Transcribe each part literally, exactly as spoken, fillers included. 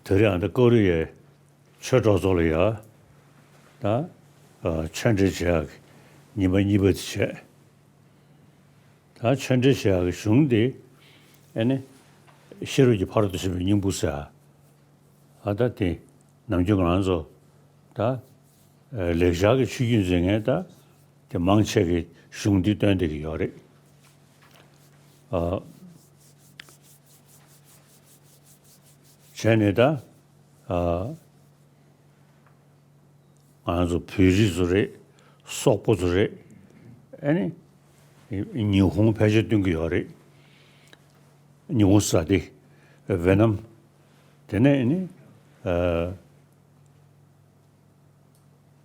དེ་རིང་ཨ་ད་ཀོ་རི་ཡའི་ཆོས་གྲོགས་ཚོ་ལ་ཡ་ད་ཨ་ཆོས་འབྲེལ་བྱེད་ཡག་གི་ཉིན་མ་གཉིས་པ་དེ་བྱས། ད་ཆོས་འབྲེལ་བྱེད་ཡག་གི་གཞུང་དེ་ཨ་ནི་ཤེས་རབ་ཀྱི་ཕ་རོལ་ཏུ་ཕྱིན་པའི་སྙིང་པོ་ཟེར་ཡ། ཨ་ད་དེ་ནམ་རྒྱུན་ང་རང་ཚོ་ད་ལེགས་སྦྱར་གྱི་ཆོས་བརྒྱུད་འཛིན་མཁན་ད་དེ་མང་ཆེ་གི་གཞུང་འདི་བཏོན་བསྡད་ཀྱི་ཡོད་རེད། ཨ། བྱས་ནས་ད། ཨ། ང་ཚོ་བོད་རིགས་ཚོ་རེད། སོག་པོ་ཚོ་རེད། ཨ་ནི། ཉི་ཧོང་ཕལ་ཆེར་སྟོན་གྱི་ཡོད་རེད། ཉི་ཧོང་ཟེར་དེ། ཝེ་ནམ། དེ་ནས་ཨ་ནི། ཨ།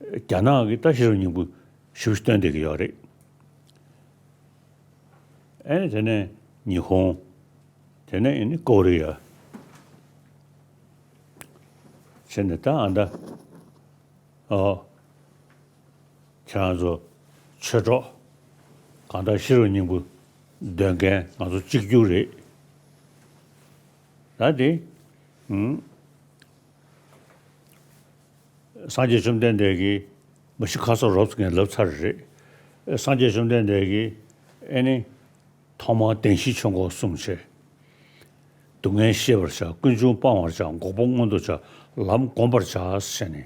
རྒྱ་ནག་གི་ད་ཤེས་རབ་སྙིང་པོ་ཞེ་པོ་ཅིག་བཏོན་བསྡད་ཀྱི་ཡོད་རེད། ཨ་ནི་དེ་ནས་ཉི་ཧོང་། དེ་ནས་ཨ་ནི་ཀོ་རི་ཡ། བྱས་ནས་ད་ཨ་ད། ཨོ། ཁྱེད་རང་ཚོ་ཆོས་གྲོགས། གང་ལྟར་ཤེས་རབ་སྙིང་པོ་འདོན་མཁན་ང་ཚོ་གཅིག་གྱུར་རེད། ད་དེ། ཨུམ། སངས་རྒྱས་བཅོམ་ལྡན་འདས་ཀྱིས་མ་གཞི་ཁ་སོགས་རོབ་ཙམ་ངས་ལབ་ཚར་རེད། སངས་རྒྱས་བཅོམ་ལྡན་འདས་ཀྱིས་ཨེ་ནི། ཐོག་མར་བདེན་བཞིའི་ཆོས་འཁོར་གསུངས་བྱས། སྡུག་བསྔལ་ཤེས་པར་བྱ། ཀུན་འབྱུང་སྤང་བར་བྱ། འགོག་པ་མངོན་དུ་བྱ། ལམ་བསྒོམ་པར་བྱ་ཞེས་ནས།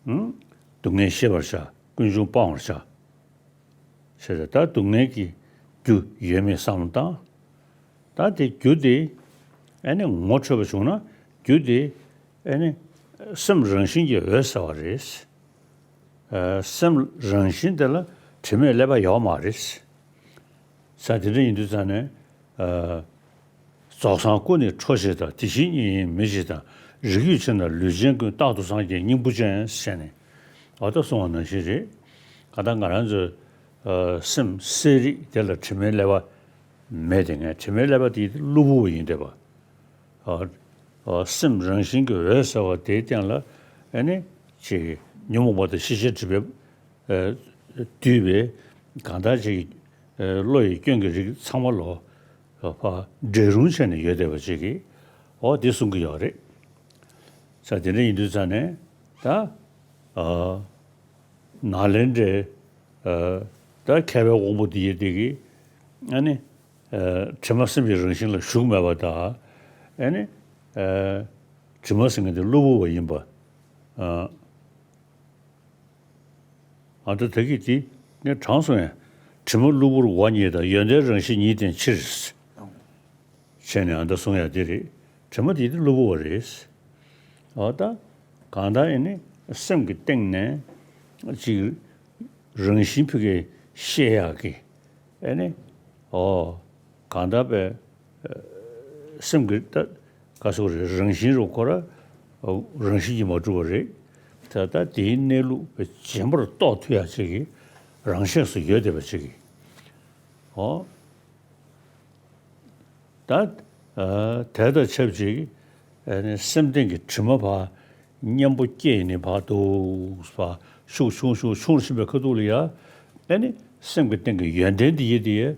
ཨང་། སྡུག་བསྔལ་ཤེས་པར་བྱ། ཀུན་འབྱུང་སྤང་བར་བྱ། ཞེས་ད་སྡུག་བསྔལ་གྱི་རྒྱུ་ཡོད་མེད་བསམ་བློ་བཏང་། ད་དེ་རྒྱུ་དེ་ཨ་ནི་ངོ་འཕྲོད་པ་བྱུང་ན་རྒྱུ་དེ་ཨ་ནི་སེམས་རང་བཞིན་གྱིས་འོད་གསལ་བ་རེད། ཨ། སེམས་རང་བཞིན་དེ་ལ་དྲི་མས་བསླད་པ་ཡོད་མ་རེད། ས་དེ་འདྲ་ཡིན་དུས་ཙང་ནས། ཨ། རྫོགས་སངས་སྐུ་ནི་འཕྲོ་ཞིག་དང་། དེ་བཞིན་ཉིད་ཡིན་མི་ཞིག་དང་། རིགས་རྒྱུད་ཆེ་ན་ལུས་ཅན་ཀུན། རྟག་ཏུ་སངས་རྒྱས་སྙིང་པོ་ཅན་ཞེས་ནས། འོ་ད་གསུངས་པ་ནང་བཞིན་རེད། གང་ལྟར་ང་རང་ཚོའི་ཨ་སེམས་གསལ་རིག་དེ་ལ་དྲི་མས་བསླད་པ་མེད་དེ། ངས་དྲི་མས་བསླད་པ་དེ་གློ་བུར་བ་ཡིན་བསྡད་པ། ཨ། ཨ། སེམས་རང་བཞིན་གྱིས་འོད་གསལ་བ་དེའི་སྟེང་ལ་ཨ་ནི་ཅིག་ཉོན་མོངས་པ་དང་ཤེས་བྱའི་སྒྲིབ་པས་ཨ་བསྡུས་པའི་གང་ལྟར་ཅིག་ཨ་བློ་ཡི་སྐྱོན་གྱི་རིགས་ཚང་མ་ལོ་ཕར་འདྲེས་རུང་བྱས་ནས་ཡོད་བསྡད་པ་ཅིག་གིས། འོ་འདི་གསུང་གི་ཡོད་རེད། ས་དེ་འདྲ་ཡིན་དུས་ཙང་ནས་ད། ཨ། ནཱ་ལེནྡྲའི་ཨ་ད་མཁས་པའི་དབང་པོ་འདི་ཡི་འདི་གིས་ཨ་ནི་ཨ་དྲི་མ་སེམས་ཀྱི་རང་བཞིན་ལ་ཞུགས་མེད་པ་དང་། ཨ་ནི་ཨ་དྲི་མ་ཟེར་མཁན་དེ་གློ་བུར་བ་ཡིན་པ། ཨ་ཨ་ད་ད་གི་དེ་ངས་དྲང་སོང་ཡང་། དྲི་མ་གློ་བུར་འོ་ཉིད་དང་། ཡོན་ཏན་རང་བཞིན་ཉིད་བསྟན་ཕྱིར། བྱས་ནས་ཨ་ད་གསུང་ཡ་དེ་རེད། དྲི་མ་དེ་དེ་གློ་བུར་བ་རེད། འོ་ད་གང་ལྟར་ཨེ་ནི་སེམས་ཀྱི་སྟེང་ནས་ཅིག་རང་བཞིན་ཕ་གིར་ཤེས་ཡག་གི་ཨེ་ནི། འོ་གང་ལྟར་པའི་སེམས་ཀྱི་ད་ག་སོགས་རེད། རང་བཞིན་རུ་ཁོ་ར་རང་བཞིན་གྱིས་མ་གྲུབ་པ་རེད། ད་ད་དེའི་གནས་ལུགས་རྗེན་པར་རྟོགས་ཐུབ་ཡག་ཅིག་གི་རང་ཤེས་སུ་ཡོད་བསྡད་པ་ཅིག་གི། འོ། ད་ཨ་དེ་དང་ཆབས་ཅིག་ཨ་ནི་སེམས་སྟེང་གི་དྲི་མ་ཕར་གཉེན་པོ་སྐྱེས་ནས་ཕར་འདུག་ཕར་ཤུགས་ཆུང་ཆུང་ཆུང་ཕྱིན་པའི་ཁ་ཐུག་ལ་ཡ། ཨ་ནི་སེམས་ཀྱི་སྟེང་གི་ཡོན་ཏན་འདི་ཡི་དེ་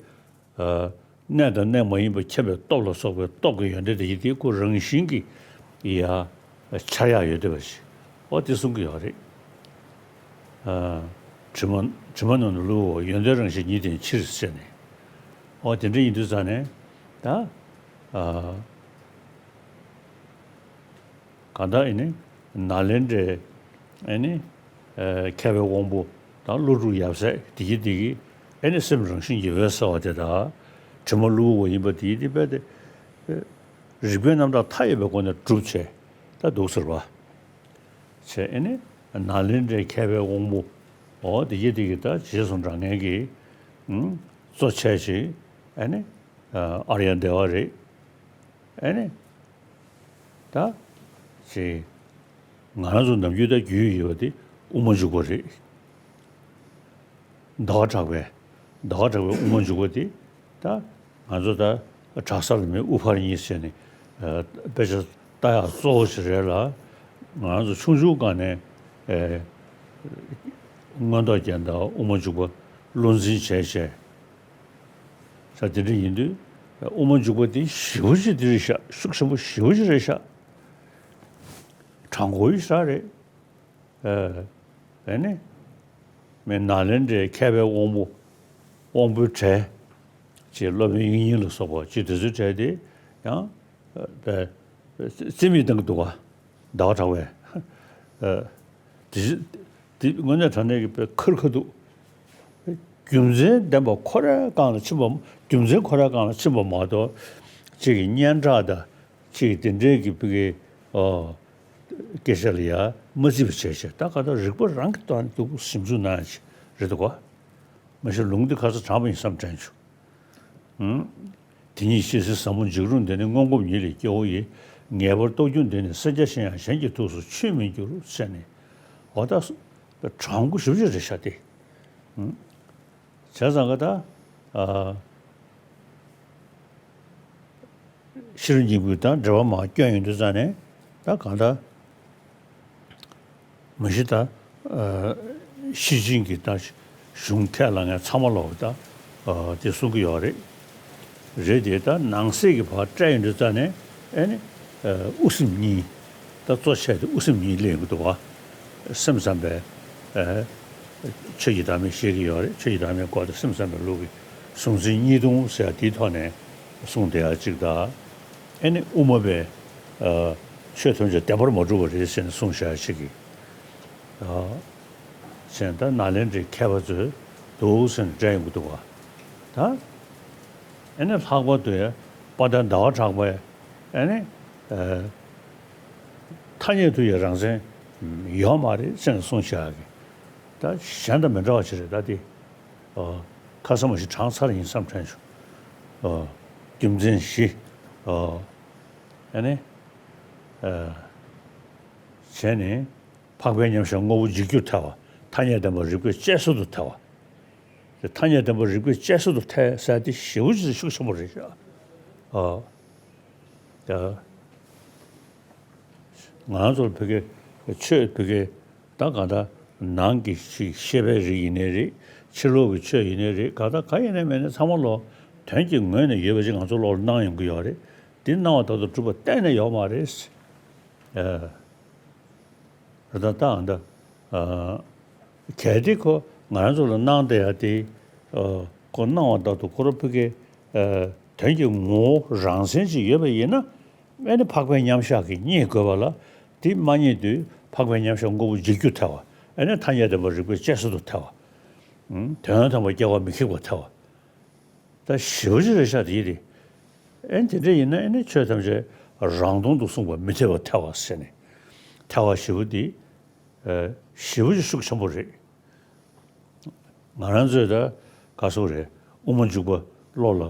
ཨ་གནས་དང་གནས་མ་ཡིན་པ་ཁྱབ་པའི་སྟོབས་ལ་སོགས་པའི་སྟོབས་ཀྱི་ཡོན་ཏན་འདི་ཡི་དེ་ཁོ་རང་བཞིན་གྱིས་ཡ་འཆར་ཡག་ཡོད་བསྡད་པ་ཞིག་འོ་དེ་གསུང་གི་ཡོད་རེད། ཨ་དྲི་མ་དྲི་མ་རྣམས་ནི་གློ་བུར་བ། ཡོན་ཏན་རང་བཞིན་ཉིད་བསྟན་ཕྱིར་ཟེར་ནས། འོ་དེ་འདྲ་ཡིན་དུས་ཙང་ནས་ད་ཨ་གང་ལྟར་ཨེ་ནི་ནཱ་ལེནྡྲའི་ཨེ་ནི་ཨ་མཁས་པའི་དབང་པོ་དང་ཀླུ་སྒྲུབ་ཡབ་སྲས་དེ་གི་དེ་གི་ཨེ་ནི་སེམས་རང་བཞིན་གྱིས་འོད་གསལ་བ་དེ་དང་། དྲི་མ་གློ་བུར་བ་ཡིན་པ་དེ་དེ་རྦད་དེ་རིགས་པའི་རྣམ་གྲངས་མཐའ་ཡས་པའི་སྒོ་ནས་གྲུབ་བྱས་ད་འདུག་ཟེར་བ། བྱས་ཨེ་ནི་ནཱ་ལེནྡྲའི་མཁས་པའི་དབང་པོ་འོ་དེ་གི་དེ་གི་ད་རྗེས་སུ་འབྲང་མཁན་གྱི་ཨུམ་གཙོ་ཆེ་ཅིག་ཨེ་ནི་ཨ་ཨཱརྱ་དེ་བ་རེད། ཨེ་ནི་ད་ཅིག་ང་རང་ཚོ་ནམ་རྒྱུན་ད་རྒྱུས་ཡོད་པ་དེ་དབུ་མ་འཇུག་པ་རེད། ཟླ་བ་གྲགས་པའི་ཟླ་བ་གྲགས་པའི་དབུ་མ་འཇུག་པ་དེ་ད་ང་ཚོ་ད་གྲྭ་ས་ལ་མི་དབུ་ཕར་གཉིས་བྱས་ནས་ཨ་དཔེ་ཆ་ལྟ་ཡག་གཙོ་བོ་ཞིག་རེད་ལ། ང་རང་ཚོ་ཆུང་ཆུང་སྒང་ནས་ཨེ་མངོན་རྟོགས་རྒྱན་དང་དབུ་མ་འཇུག་པ་བློ་འཛིན་བྱས་བྱས། ས་དེ་འདྲ་ཡིན་དུས་དབུ་མ་འཇུག་པ་དེ་ཞེ་པོ་ཅིག་དེ་རེད་ཤག་ཤུགས་ཆེན་པོ་ཞེ་པོ་ཅིག་རེད་ཤག་དྲང་པོ་ཡི་ཤ་རེད། ཨ་ནི་མི་ནཱ་ལེནྡྲའི་མཁས་པའི་དབང་པོ། དབང་པོའི་གྲས་ཅིག་སློབ་དཔོན་དབྱིག་གཉེན་ལ་སོགས་པ་ཅིག་དེ་ཚོའི་གྲས་དེ་ཡང་རྩིས་མེད་བཏང་གི་འདུག་ག་ཟླ་བ་གྲགས་པས། དེ་དེ་དངོས་གནས་དྲང་གནས་ཀྱི་དཔེ་ཁུར་ཁ་འདུག་རྒྱུ་མཚན་ལྡན་པ་ཁོ་རའི་རྐང་ལ་ཕྱིན་པ། རྒྱུ་མཚན་ཁོ་རའི་རྐང་ལ་ཕྱིན་པ་མ་གཏོགས་ཅིག་གི་སྙན་གྲགས་དང་། ཅིག་དེ་འདྲའི་གི་ཕ་གི་ཨོ་སྐད་ཆ་ལ་ཡ་མ་བརྩི་བ་བྱས་བྱས། ད་ག་ད་རིག་པ་རང་གི་ཐོག་ནས་སྡུག་པོ་ཞིབ་འཇུག་གནང་ཡ་ཅིག་རེད་འདུག་ག་མ་གཞི་ལུང་འདི་ཁ་ཚ་དྲངས་པ་ཡིན་བསམ་དྲན་བྱུང་། ཨུམ། དེ་ཉིད་ཤེས་ཟིན་ཟབ་མོ་འཇིགས་རུང་འདི་ནི། སྔོན་གོམས་ཉིད་ལས་སྐྱེ་བོ་ཡི། ངེས་པར་རྟོགས་རྒྱུ་འདི་ནི། སེམས་ཅན་གཞན་ཡང་གཞན་གྱི་ཐུགས་སུ་ཆུད་མི་འགྱུར་ཟེར་ནས། འོ་ད་དྲང་པོ་ཞིབ་ཅིག་རེད་ཤག་དེ། ཨུམ། བྱས་ཙང་ག་ད། ཨ། ཤེས་རབ་སྙིང་པོའི་ད་འགྲེལ་པ་མར་བསྐྱོན་ཡོང་དུས་ཙང་ནས་ད་གང་ལྟར་མ་གཞི་ད། ཨ། ཤེར་ཕྱིན་གྱི་ད་གཞུང་ཁས་བླངས་མཁན་ཚང་མ་ལོག་ད། ཨ། དེ་གསུང་གི་ཡོད་རེད། རེད་དེ་ད་ནང་གསེས་ཀྱི་བར་སྤྲད་ཡོང་དུས་ཙང་ནས། ཨེ་ནི། ཨ། དབུ་སེམས་གཉིས། ད་གཙོ་ཆེ་དེ་དབུ་སེམས་གཉིས་སླེབས་ཡོང་གི་འདུག་བ། སེམས་ཙམ་པས། ཨ། ཆོས་ཀྱི་བདག་མེད་བཤད་ཀྱི་ཡོད་རེད། ཆོས་ཀྱི་བདག་མེད་སྐོར་དང་སེམས་ཙམ་པའི་ལུགས་ཀྱི་གཟུང་འཛིན་གཉིས་སྟོང་ཟེར་ཡ་དེའི་ཐོག་ནས་གསུངས་བསྡད་ཡ་གཅིག་དང་། ཨེ་ནི་དབུ་མ་པས། ཨ། ཆོས་ཐམས་ཅད་བདེན་པར་མ་གྲུབ་པ་རེད་ཟེར་ནས་གསུངས་བཞག་ཡ་གཅིག་གིས། ཨ། ཟེར་ད་ནཱ་ལེནྡྲའི་མཁས་པ་ཚོས་འདུག་ཟེར་ནས་བཀྲལ་ཡོང་གི་འདུག་བ། ད་ཨེ་ནི་ལྷག་པར་དུ་ཡ་དཔལ་ལྡན་ཟླ་བ་གྲགས་པས་ཨེ་ནི། ཨ། ཐ་སྙད་དུ་ཡང་རང་མཚན་ཡོད་མ་རེད་ཟེར་ནས་གསུངས་བཞག་གི། ད་གཞན་དང་མི་འདྲ་བ་ཞིག་རེད་ད་དེ། ཨོ། ཁ་སང་མ་ཞིག་དྲངས་ཚར་ཡིན་བསམ་དྲན་བྱུང་། ཨོ། རྒྱུ་མཚན་བཞི། ཨོ། ཨ་ནི། ཨ། བྱས་ནས་འཕགས་པའི་མཉམ་གཞག་དངོས་པོ་འཇིག་རྒྱུར་ཐལ་བ། ཐ་སྙད་བདེན་པ་རིགས་པས་དཔྱད་བཟོད་དུ་ཐལ་བ། དེ་ཐ་སྙད་བདེན་པ་རིགས་པས་དཔྱད་བཟོད་དུ་ཐལ་ཟེར་དེ་ཞེ་པོ་ཅིག་ཤུགས་ཆེན་པོ་རེད་ཤག་ཨོ། ཨ། ང་རང་ཚོར་ཕ་གི་ཆོས་ཕ་གི་ད་གང་ལྟར་ནང་གི་ཅིག་ཤེས་པའི་རིགས་ཡིན་ནའི་རེད། ཕྱི་ལོགས་ཀྱི་ཆོས་ཡིན་ནའི་རེད། གང་ལྟར་གང་ཡིན་ནའི་མིན་ནའི་ཚང་མ་ལོ་དོན་གྱི་ངོས་ནས་ཡོད་པ་ཅིག་ང་ཚོ་བློ་ལ་སྣང་ཡོང་གི་ཡོད་རེད། འདི་སྣང་བ་ལྟར་དུ་གྲུབ་པ་གཏན་ནས་ཡོད་མ་རེད། ཨ། ད་ལྟ་ཨ་ད། ཨ། གལ་ཏེ་ཁོ་ང་རང་ཚོ་ལ་སྣང་བསྡད་ཡ་དེ། ཨ། ཁོ་སྣང་བ་ལྟར་དུ་ཁོ་རང་ཕ་གི། ཨ། དོན་གྱི་ངོ་བོ་རང་མཚན་ཅིག་ཡོད་པ་ཡིན་ན། ཨེ་ནི་འཕགས་པའི་མཉམ་གཞག་གིས་རྙེད་དགོས་པ་ལ། དེ་མ་རྙེད་དུས་འཕགས་པའི་མཉམ་གཞག་དངོས་པོ་འཇིག་རྒྱུར་ཐལ་བ། ཨེ་ནི་ཐ་སྙད་བདེན་པ་རིགས་པས་དཔྱད་བཟོད་དུ་ཐལ་བ། དོན་དམ་པར་སྐྱེ་བ་མི་ཁེགས་པར་ཐལ་བ། ད་ཞེ་པོ་ཅིག་རེད་ཤག་དེ་ཡིན་ཏེ། ཨེ་དེ་འདྲ་ཡིན་ན་ཨེ་ནི་ཆོས་ཐམས་ཅད་རང་སྟོང་དུ་གསུངས་པ་མི་འཐད་པར་ཐལ་བ་ཟེར་ནས། ཐལ་བ་ཞེ་པོ་འདི། ཨེ། ཞེ་པོ་ཅིག་ཤུགས་ཆེན་པོ་རེད། ང་རང་ཚོས་ད་ག་སོག་རེད། དབུ་མ་འཇུག་པ་བློ་ལ་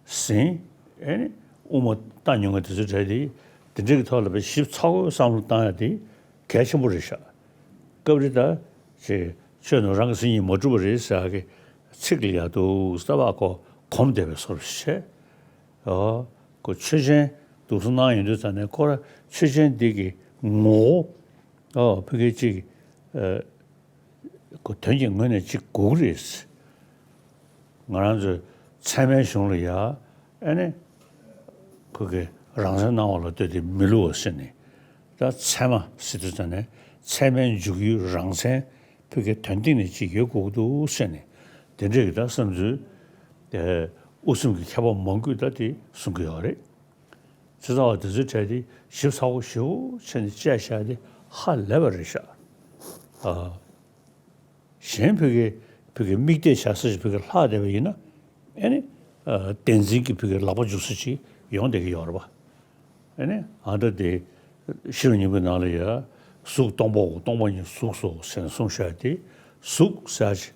ཟིན། ཨེ་ནི་དབུ་མ་བཏང་མྱོང་བ་དེ་ཚོའི་གྲས་དེ། དེ་འདྲ་གི་ཐོག་ལ་དཔེ་ཞིབ་ཚགས་པོ་བསམ་བློ་བཏང་ཡ་དེ་གལ་ཆེན་པོ་རེད་ཤག་སྐབས་རེ་ད་ཅིག་ཆོས་རྣམས་རང་གི་མཚན་ཉིད་མ་གྲུབ་པ་རེད་ཟེར་ཡ་གི་ཚིག་ལ་ཡ་འདུག་ས་བ་ཁོ་གོམས་བསྡད་པའི་བཟོ་འདྲ་ཞིག་བྱས། ཨོ། ཁོ་ཆོས་ཅན་འདུག་སེ་སྣང་ཡོང་དུས་ཙང་ནས་ཁོ་ར་ཆོས་ཅན་འདི་གི་ངོ་བོ། ཨོ། ཕ་གི་ཅིག་ཨ། ཁོ་དོན་གྱི་ངོས་ནས་ཅིག་དགོས་ཀྱི་རེད། ང་རང་ཚོའི་ཚད་མའི་གཞུང་ལ་ཡ། ཨ་ནི། ཁོ་གི་རང་མཚན་སྣང་བ་ལ་ལྟོས་ཏེ་མི་བསླུ་བ་ཟེར་ནས། ད་ཚད་མ་ཟེར་དུས་ཙང་ནས་ཚད་མའི་འཇུག་ཡུལ་རང་མཚན་ཕ་གི་དོན་སྟེང་ནས་ཅིག་ཡོད་དགོས་ཀྱི་འདུག་ཟེར་ནས། དེ་འདྲས་ཀྱི་ད་བསམ་ཚུལ། ཨེ། དབུ་སེམས་ཀྱི་མཁས་པ་མང་པོས་ད་དེ་གསུང་གི་ཡོད་རེད། ཅེས་བྱ་བ་དེ་ཚོའི་གྲས་དེ་ཞིབ་ཚགས་པོ་ཞེ་པོ་བྱས་ནས་དཔྱད་བཞག་དེ་ཧ་ལས་པ་རེད་ཤག་ཨ། གཞན་ཕ་གི་ཕ་གི་དམིགས་གཏད་བྱ་ས་ཞིག་ཕ་གི་ལྷག་བསྡད་པ་ཡིན་ན། ཨེ་ནི། ཨ། བདེན་འཛིན་གྱི་ཕ་གི་ལག་པ་འཇུ་ས་ཅིག་ཡོང་བསྡད་ཀྱི་ཡོད་རེད་པ། ཨེ་ནི་ཨ་ད་དེ་ཤེས་རབ་སྙིང་པོའི་ནང་ལ་ཡ། གཟུགས་སྟོང་པའོ། སྟོང་པ་ཉིད་གཟུགས་སོ་ཟེར་ནས་གསུངས་བཞག་དེ། གཟུགས་ཟེར་ཅིག་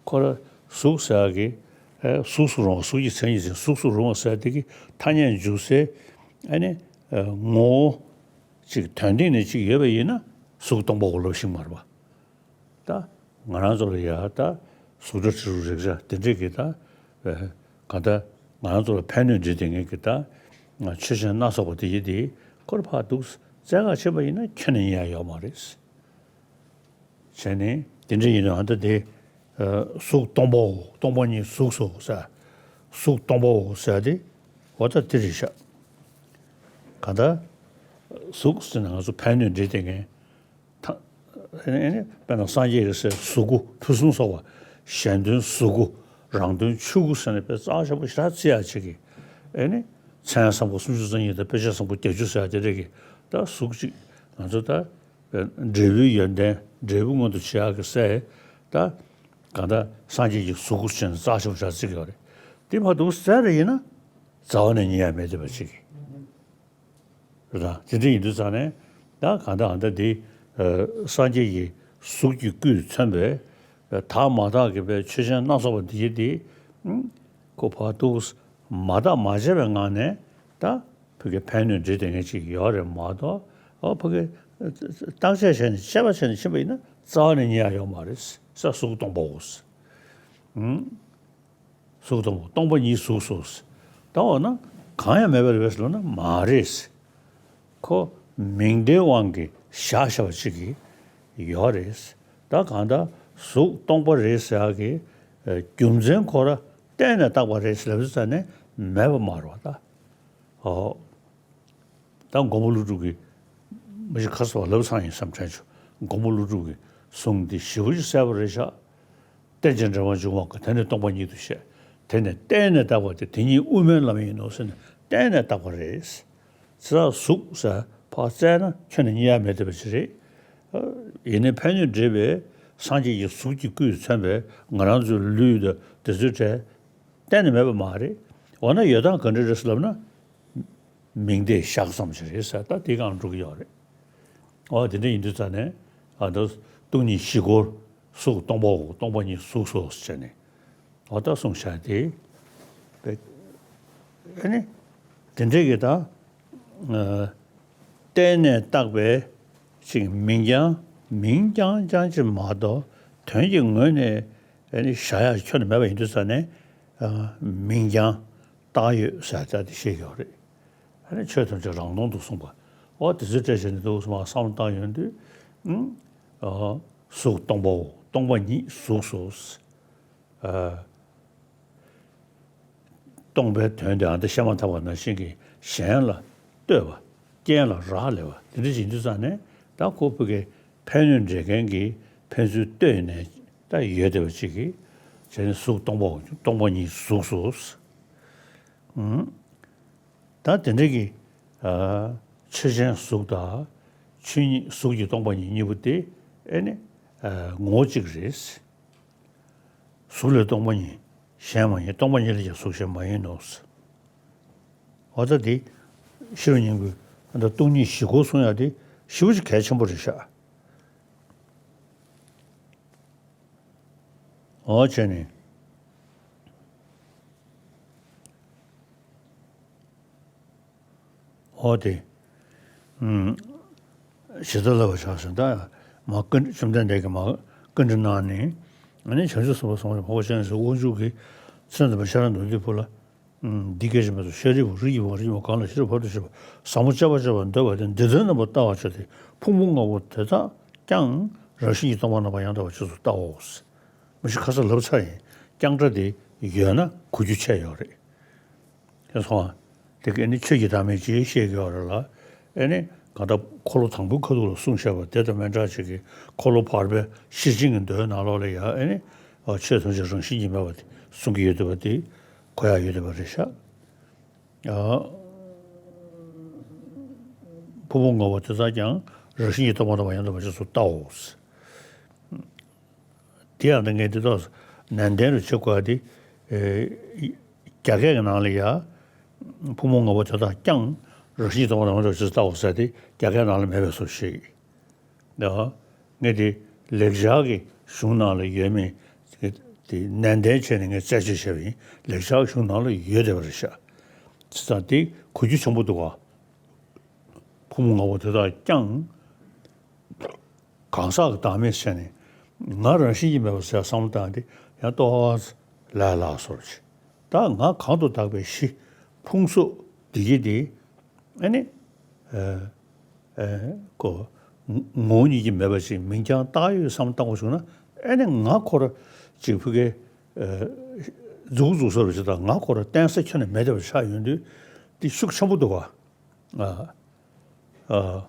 ཁོ་ར་གཟུགས་ཟེར་གི། ཨེ། གཟུགས་སུ་རུང་བ། གཟུགས་ཀྱི་མཚན་ཉིད་ཅན་གཟུགས་སུ་རུང་བ་ཟེར་དེ་གི་ཐ་སྙད་འཇུག་སའི། ཨ་ནི། ཨ། ངོ་བོ་ཅིག་དོན་སྟེང་ནས་ཅིག་ཡོད་པ་ཡིན་ན་གཟུགས་སྟོང་པ་འོ་ལབ་ཤིག་མ་རེད་པ། ད་ང་རང་ཚོ་ལ་ཡ་ད་གཟུགས་སྒྲ་དྲི་རོ་རེག་བྱ་དེ་འདྲས་ཀྱི་ད། ཨེ། གང་ལྟར་ང་རང་ཚོ་ལ་ཕན་གནོད་འདྲེས་བསྡད་མཁན་གྱི་ད་ཆོས་ཅན་སྣ་ཚོགས་པ་དེ་ཡི་དེ་ཁོ་ར་ཕར་འདུག་བཙལ་ག་ཕྱིན་པ་ཡིན་ན་ཁྱོན་ནས་རྙེད་ཡ་ཡོད་མ་རེད། བྱས་ནས་དེ་འདྲ་ཡིན་ན་ཨ་ད་དེ། ཨ། གཟུགས་སྟོང་པའོ། སྟོང་པ་ཉིད་གཟུགས་སོ་ཟེར། གཟུགས་སྟོང་པའོ་ཟེར་དེ། འོ་ད་དེ་རེད་ཤག་གང་ལྟར་གཟུགས་ཟེར་ན་ང་ཚོ་ཕན་གནོད་འདྲེས་བསྡད་མཁན་ ཨེ་ནི་ཨེ་ནི་དཔེར་ན་སངས་རྒྱས་ཀྱི་སྲས་གཟུགས་སྐུ་ཕུན་སུམ་ཚོགས་པ། གཞན་དོན་གཟུགས་སྐུ། རང་དོན་ཆོས་སྐུ་ཟེར་ནས་དཔེ་རྩ་ཆེན་པོ་ཞེ་དྲག་བརྩི་ཡག་ཅིག་གི། ཨེ་ནི་མཚན་བཟང་པོ་སུམ་ཅུ་རྩ་གཉིས་དང་དཔེ་བྱད་བཟང་པོ་བརྒྱད་ཅུ་ཟེར་ཡག་དེ་འདྲ་གི་ད་གཟུགས་ཅིག་ང་ཚོ་ད་འབྲས་བུའི་ཡོན་ཏན་འབྲས་བུ་མངོན་དུ་བྱེད་ཡག་གི་སྲས་ད་གང་ལྟར་སངས་རྒྱས་ཀྱི་གཟུགས་སྐུ་ཅན་རྩ་ཆེན་པོ་ཞེ་དྲག་བརྩི་གི་ཡོད་རེད། དེ་མ་གཏོགས་སྲས་རེ་ཡིན་ན་རྩ་བ་ནས་རྙེད་ཡག་མེད་བསྡད་པ་ཅིག་གི། རེད་དང་། དེ་འདྲ་ཡིན་དུས་ཙང་ནས་ད་གང་ལྟར་ཨ་ད་འདི་སངས་རྒྱས་ཀྱི་གཟུགས་ཀྱི་སྐུས་མཚོན་པའི་དག་མ་དག་གི་པའི་ཆོས་ཅན་སྣ་ཚོགས་པ་འདི་ཡི་འདི་ཁོ་བར་དུ་མ་དག་མ་བྱས་པའི་ངང་ནས་ད་ཕ་གི་ཕན་གནོད་འདྲེས་བསྡད་མཁན་ཅིག་ཡོད་རེད་མ་གཏོགས། ཨོ་ཕ་གི་བརྟག་དཔྱད་བྱས་ནས་དཔྱད་པ་བྱས་ནས་ཕྱིན་པ་ཡིན་ན་རྩ་བ་ནས་རྙེད་ཡག་ཡོད་མ་རེད། ས་གཟུགས་སྟོང་པའོ། གཟུགས་སྟོང་པ། སྟོང་པ་ཉིད་གཟུགས་སོ། ད་འོ་ན་གང་ཡང་མེད་པ་རེད་པས་ལབ་ན་མ་རེད། ཁོ་མིང་བརྡའི་དབང་གིས་བཞག་བཞག་པ་ཅིག་གི་ཡོད་རེད། ད་གང་ལྟར་གཟུགས་སྟོང་པ་རེད་ཟེར་ཡག་གི་རྒྱུ་མཚན་ཁོ་ར་གཏན་ནས་བཏགས་པ་རེད་ཟེར་ལབ་ཙ་ནས་མེད་པ་མ་རེད་པ་ད། ཨོ། ད་མགོན་པོ་ཀླུ་སྒྲུབ་ཀྱིས་མ་གཞི་ཁ་གསལ་བ་ལབ་ཚར་ཡིན་བསམ་དྲན་བྱུང་། མགོན་པོ་ཀླུ་སྒྲུབ་ཀྱི་གསུང་འདི་ཞེ་པོ་ཅིག་གསལ་པོ་རེད་ཤག་རྟེན་ཅིང་འབྲེལ་བར་འབྱུང་བ་ཀུན། དེ་ནི་སྟོང་པ་ཉིད་དུ་བཤད། དེ་ནི་གཏན་ནས་བཏགས་པ་སྟེ། དེ་ཉིད་དབུ་མའི་ལམ་ཡིན་ནོ་ཟེར་ནས་གཏན་ནས་བཏགས་པ་རེད། ཚེ་རབས་གཟུགས་ཟེར་ཕར་བཙལ་ན་ཁྱོན་ནས་རྙེད་ཡག་མེད་བསྡད་པ་ཅིག་རེད། ཡིན་ནའི་ཕན་གནོད་འདྲེས་པའི་སངས་རྒྱས་ཀྱི་གཟུགས་ཀྱི་སྐུས་མཚོན་པའི་ང་རང་ཚོའི་ལུས་དང་དེ་ཚོའི་གྲས་གཏན་ནས་མེད་པ་མ་རེད། འོ་ན་ཡོད་སྟངས་ག་འདྲ་རེད་ཟེར་ལབ་ན། མིང་བརྡས་བཞག་ཙམ་ཞིག་རེད་ཟེར། ད་དེ་གང་འགྲོ་གི་ཡོད་རེད། འོ་དེ་འདྲ་ཡིན་དུས་ཙ་ནས་ཨ་ད་སྟོང་ཉིད་བཞི་སྐོར་གཟུགས་སྟོང་པའོ། སྟོང་པ་ཉིད་གཟུགས་སོ་ཟེར་ནས་འོ་ད་གསུངས་བཞག་དེ། ཨ་ནི་དེ་འདྲས་ཀྱི་ད་གཏན་ནས་བཏགས་པའི་ཅིག་མིང་རྐྱང་མིང་རྐྱང་རྐྱང་ཅིག་མ་གཏོགས་དོན་གྱི་ངོས་ནས་ཨ་ནི་བཞག་ཡག་ཁྱོན་ནས་མེད་པ་ཡིན་དུས་ཙ་ནས་མིང་རྐྱང་བཏགས་ཡོད་ཟེར་ད་དེ་བཤད་ཀྱི་ཡོད་རེད། ཨ་ནི་ཆོས་ཐམས་ཅད་རང་སྟོང་དུ་གསུངས་པ། འོ་དེ་ཚོའི་གྲས་བྱས་ནས་འདུག་སེ་མར་བསམ་བློ་བཏང་ཡོང་དུས། ཨ་གཟུགས་སྟོང་པའོ། སྟོང་པ་ཉིད་གཟུགས་སོ། ཨ་སྟོང་པའི་དོན་དེ་ཨ་ད་བཤད་མ་ཐག་པ་ནང་བཞིན་གྱི་གཞན་ལ་ལྟོས་པ། རྐྱེན་ལ་རག་ལས་པ་དེ་འདྲ་ཞིག་ཡིན་དུས་ཙང་ནས་ད་ཁོ་བོད་ཀྱི་ཕན་གནོད་འདྲེས་མཁན་གྱི་ཕན་ཚུན་ལྟོས་ནས་ད་ཡོད་བསྡད་པ་ཅིག་གིས་བྱས་ནས་གཟུགས་སྟོང་པའོ། སྟོང་པ་ཉིད་གཟུགས་སོ། ད་དེ་འདྲ་གི་ཨ་ཆོས་ཅན་གཟུགས་དང་ཆོས་ཉིད་གཟུགས་ཀྱི་སྟོང་པ་ཉིད་གཉིས་པོ་དེ་ཨེ་ནི་ཨ་ངོ་བོ་གཅིག་རེད། གཟུགས་ལས་སྟོང་པ་ཉིད། གཞན་མ་ཡིན། སྟོང་པ་ཉིད་ལས་ཀྱང་གཟུགས་གཞན་མ་ཡིན་ནོ། འོ་ད་དེ་ཤེས་རབ་སྙིང་པོའི་ཨ་ད་སྟོང་ཉིད་བཞི་སྐོར་གསུང་ཡག་དེ་ཞེ་པོ་ཅིག་གལ་ཆེན་པོ་རེད་ཤག་འོ་བྱས་ནས། འོ་དེ། ཨུམ། ཇི་ལྟར་ལབ་པར་བྱ་ཟེར་ད། མ་བཀའ་འདྲི་བཅོམ་ལྡན་འདས་ཀྱིས་མ་བཀའ་འདྲི་གནང་ནས། ཨ་ནི་བྱང་ཆུབ་སེམས་དཔའ་ཚོགས་མང་པོ་བཞེངས་ཟེར། དབང་ཕྱུག་གིས་ཚེ་འདི་པ་ཤ་ར་འདོན་དུས་བུ་ལ། ཨུམ། འདི་སྐད་ཅེས་སྨྲས་སོ། ཤཱ་རིའི་བུ། རིགས་ཀྱི་བུ་གང་རིགས་ཀྱི་བུ་གང་ལ་ཤེས་རབ་ཕ་རོལ་ཏུ་ཕྱིན་པ་ཟབ་མོ་སྤྱད་པར་བྱ་བར་འདོད་པ་དེ་འདི་ལྟར་རྣམ་པར་བལྟ་བར་བྱ་སྟེ། ཕུང་པོ་ལྔ་པོ་དེ་དག་ཀྱང་རང་བཞིན་གྱིས་སྟོང་པར་རྣམ་པར་ཡང་དག་པར་རྗེས་སུ་བལྟའོ། མ་གཞི་ཁ་སང་ལབ་ཚར་ཡིན། རྐྱང་སྒྲ་དེ་ཡོད་ན་གོ་རྒྱུ་ཆེ་ཡོད་རེད། ཁྱེད་ཚོ། དེ་ག་ནི་ཆོས་ཀྱི་བདག་མེད་ཅེས་བཤད་ཀྱི་ཡོད་རེད་ལ། ཨེ་ནི་གང་ལྟར་འཁོར་ལོ་དང་པོའི་ཁ་ཐུག་ལ་གསུངས་བཞག་པ་དེ་དང་མི་འདྲ་ཅིག་གི། འཁོར་ལོ་བར་པའི་ཤེར་ཕྱིན་གྱི་མདོའི་ནང་ལོགས་ལ་ཡང་ཨེ་ནི་ཆོས་ཐམས་ཅད་རང་བཞིན་གྱིས་མེད་པ་དེ་གསུང་གི་ཡོད་བསྡད་པ་དེ་གོ་ཡག་ཡོད་བསྡད་པ་རེད་ཤག་ཕུང་པོ་ལྔ་པོ་དེ་དག་ཀྱང་རང་བཞིན་གྱིས་སྟོང་པར་རྣམ་པར་ཡང་དག་པར་རྗེས་སུ་བལྟའོ། དེ་ཡང་ད་ངས་འདི་དག་ནན་ཏན་རུ་བྱེད་དགོས་པ་དེ། ཨེ། རྒྱ་སྐད་ཀྱི་ནང་ལ་ཡ། ཕུང་པོ་ལྔ་པོ་དེ་དག་ཀྱང་རང་བཞིན་གྱིས་སྟོང་པར་རྣམ་པར་རྗེས་སུ་བལྟའོ་ཟེར་དེ་རྒྱ་སྐད་ནང་ལ་མེད་པའི་བཟོ་ཞིག་ངས་དེ་ལེགས་སྦྱར་གྱི་གཞུང་ནང་ལ་ཡོད་མེད་དེ་ནན་ཏན་བྱས་ནས་ངས་རྩད་གཅོད་བྱས་པ་ཡིན། ལེགས་སྦྱར་གྱི་གཞུང་ནང་ལ་ཡོད་བསྡད་པ་རེད་ཤག་བྱས་ཙང་དེ་གོ་རྒྱུ་ཆེན་པོ་འདུག་ག་ཕུང་པོ་ལྔ་པོ་དེ་དག་ཀྱང་། གང་ཟག་གི་བདག་མེད་བྱས་ནས། ང་རང་བཞིན་གྱིས་མེད་པ་ཟེར་བསམ་བློ་བཏང་སྟེ་ཡང་ཏོག་ཙམ་ལས་སླ་བཟོ་འདྲ་ཅིག་ད་ང་གང་དུ་བཏགས་པའི་གཞི། ཕུང་གཟུགས་འདི་གི་དེ། ཨ་ནི། ཨ། ཨ། ཁོ། ངོ་བོ་ཉིད་ཀྱིས་མེད་པ་ཅིག་མིང་རྐྱང་བཏགས་ཡོད་བསམ་བཏང་བ་བྱུང་ན། ཨ་ནི་ང་ཁོ་ར་ཅིག་ཕ་གི། ཨ། རྫུགས་རྫུགས་བཟོ་འདྲ་ཅིག་དང་ང་ཁོ་ར་བརྟེན་ས་ཁྱོན་ནས་མེད་བསྡད་པ་ཆགས་ཡོང་དུས་དེ་ཤུགས་ཆེན་པོ་འདུག་ག་ཨ། ཨ།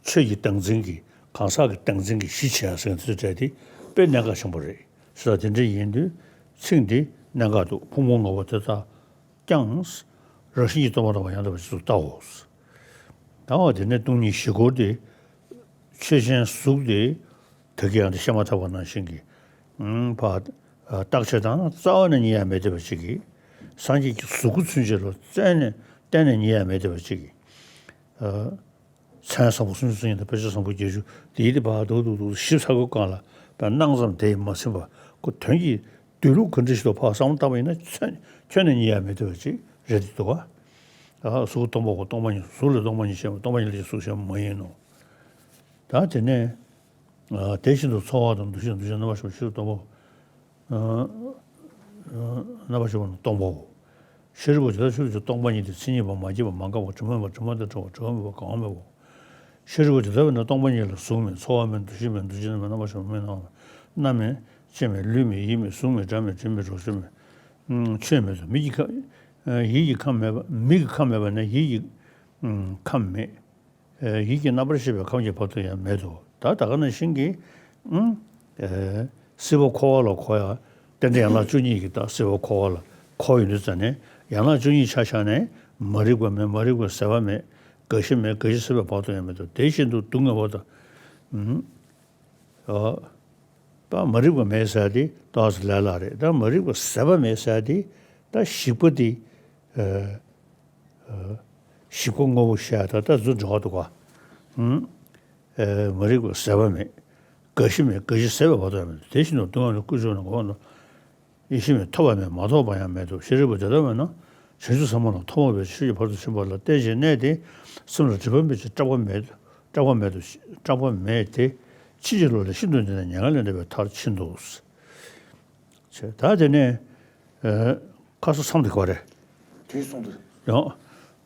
ཆོས་ཀྱི་བདག་འཛིན་གྱི་ གང་ཟག་གི་སྟངས་འཛིན་གྱི་གཞི་བྱས་ཟེར་མཁན་དེ་ཚོའི་གྲས་དེ་དཔེ་གནད་འགག་ཆེན་པོ་རེད། ཟེར་དེ་འདྲ་ཡིན་དུས་ཚིག་འདི་གནད་འགག་འདུག་ཕུང་པོ་ལྔ་པོ་དེ་དག་ཀྱང་རང་བཞིན་གྱིས་སྟོང་པར་ལྡོག་པ་ཡང་དག་པའི་ཕྱིར་དུ་ལྟའོ། ད་འོ་དེ་ནས་སྟོང་ཉིད་བཞི་སྐོར་དེ་ཆོས་ཅན་གཟུགས་དེ་ད་གིན་ཡང་དེ་བཤད་མ་ཐག་པ་ནང་བཞིན་གྱི་ཕར་བརྟག་དཔྱད་བཏང་ན་རྩ་བ་ནས་རྙེད་ཡ་མེད་བསྡད་པ་ཅིག་གིས། སངས་རྒྱས་ཀྱི་གཟུགས་སྐུ་ཚུན་ཆད་ལ་རྩ་ནས་གཏན་ནས་རྙེད་ཡ་མེད་བསྡད་པ་ཅིག་གིས། མཚན་བཟང་པོ་སུམ་ཅུ་སོ་གཉིས་དང་དཔེ་བྱད་བཟང་པོ་བརྒྱད་ཅུ་དེའི་དེ་ཕར་རྡོག་རྡོག་རྡོག་ཞིབ་ཚགས་པོའི་སྒང་ལ་ཕར་སྣང་ཙམ་དེ་ཡིས་མ་ཟིན་པར་ཁོ་དོན་གྱི་སྡོད་ལུགས་ག་འདྲ་ཞིག་འདུག་ཕར་བསམ་བློ་བཏང་བ་ཡིན་ན་ཁྱོན་ཁྱོན་ནས་རྙེད་ཡ་མེད་བསྡད་པ་ཅིག་རེད་འདུག་ག་ཨ་གཟུགས་སྟོང་པའོ། སྟོང་པ་ཉིད་གཟུགས་ལས་སྟོང་པ་ཉིད་ཤེས་པ་སྟོང་པ་ཉིད་ལས་གཟུགས་ཤེས་པ་མ་ཡིན་ནོ། ད་དེ་ནས་ཨ་དེ་བཞིན་དུ་ཚོར་བ་དང་འདུ་ཤེས་འདུ་བྱེད་རྣམ་པ་ཤེས་པ་ཤེས་རབ་སྟོང་པ། རྣམ་པར་ཤེས་པ་ནི་སྟོང་པའོ། ཤེས་རབ་པ་ཇི་ལྟར་ཤེས་རབ་ཀྱི་སྟོང་པ་ཉིད་དེ་མཚན་ཉིད་པ་མ་སྐྱེས་པ་མ་འགགས་པ་དྲི་མ་མེད་པ་དྲི་མ་དང་བྲལ་བ་དྲི་མ་མེད་པ་གང་མེད་པའོ། ཤེས་རབ་པ་ཇི་ལྟར་བས་ན་སྟོང་པ་ཉིད་ལ་གཟུགས་མེད། ཚོར་བ་མེད། འདུ་ཤེས་མེད། འདུ་བྱེད་མེད། རྣམ་པར་ཤེས་པ་མེད། སྣ་མེད། ལྕེ་མེད། ལུས་མེད། ཡིད་མེད། གཟུགས་མེད། སྒྲ་མེད། དྲི་མེད། རོ་བྱེད་མེད། ཆོས་མེད་དོ། མིག་གི་ཁམས། ཡིད་ཀྱི་ཁམས་མེད་པ། མིག་གི་ཁམས་མེད་པ་ན་ཡིད་ཀྱི་ཁམས་མེད། ཡིད་ཀྱི་རྣམ་པར་ཤེས་པའི་ཁམས་ཀྱི་བར་དུ་ཡང་མེད་དོ། ད་ད་ག་ནང་བཞིན་གྱི་སྲིད་པ་འཁོར་བ་ལ་འཁོར་ཡ་རྟེན་འབྲེལ་ཡན་ལག་བཅུ་གཉིས་ཀྱི་ད་སྲིད་པ་འཁོར་བ་ལ་འཁོར་ཡོང་དུས་ཙ་ནས་ཡན་ལག་བཅུ་གཉིས་ཆ་བཞག་ནས་མ་རིག་པ་མེད། མ་རིག་པའི་ཟད་པ་མེད། རྒ་ཤི་མེད། རྒ་ཤི་ཟད་པའི་བར་དུ་ཡང་མེད་དོ། དེ་བཞིན་དུ་སྡུག་བསྔལ་བ་དང་། པ་མ་རིག་པ་མེད་ཟེར་དེ་ཏོག་ཙམ་ལས་སླ་རེད། ད་མ་རིག་པ་ཟད་པ་མེད་ཟེར་དེ་ད་ཞིག་པ་དེ། ཞིག་པ་དངོས་པོ་ཤེས་ཡ་ད་ལྟ་ཚུར་འགྲོ་བ་འདུག་ག་མ་རིག་པ་ཟད་པ་མེད། རྒ་ཤི་མེད། རྒ་ཤི་ཟད་པའི་བར་དུ་ཡང་མེད། དེ་བཞིན་དུ་སྡུག་བསྔལ་ལ་ཀུན་ཞུགས་ན་འགོག་པ་དང་། ཡེ་ཤེས་མེད། ཐོབ་པ་མེད། མ་ཐོབ་པ་ཡང་མེད་དོ། ཤེས་རབ་པ་དེ་ལྟ་བས་ན་བྱང་ཆུབ་སེམས་དཔའ་ལ་ཐོག་མ་མེད་པའི་ཕྱིར་གྱི་བར་དུ་ཕྱིན་པ་ལ་བརྟེན་ཅིང་གནས་ཏེ། སེམས་ལ་སྒྲིབ་པ་མེད་ཅིང་སྐྲག་པ་མེད། སྐྲག་པ་མེད་དོ། སྐྲག་པ་མེད་དེ། ཕྱིན་ཅི་ལོག་ལས་ཤིན་ཏུ་འདས་ནས་མྱ་ངན་ལས་འདས་པའི་མཐར་ཕྱིན་ཏོ། ད་དེ་ནས་ཁ་སོ་མཚམས་དེ་ག་རེད། དུས་གསུམ་དུ། ཡང་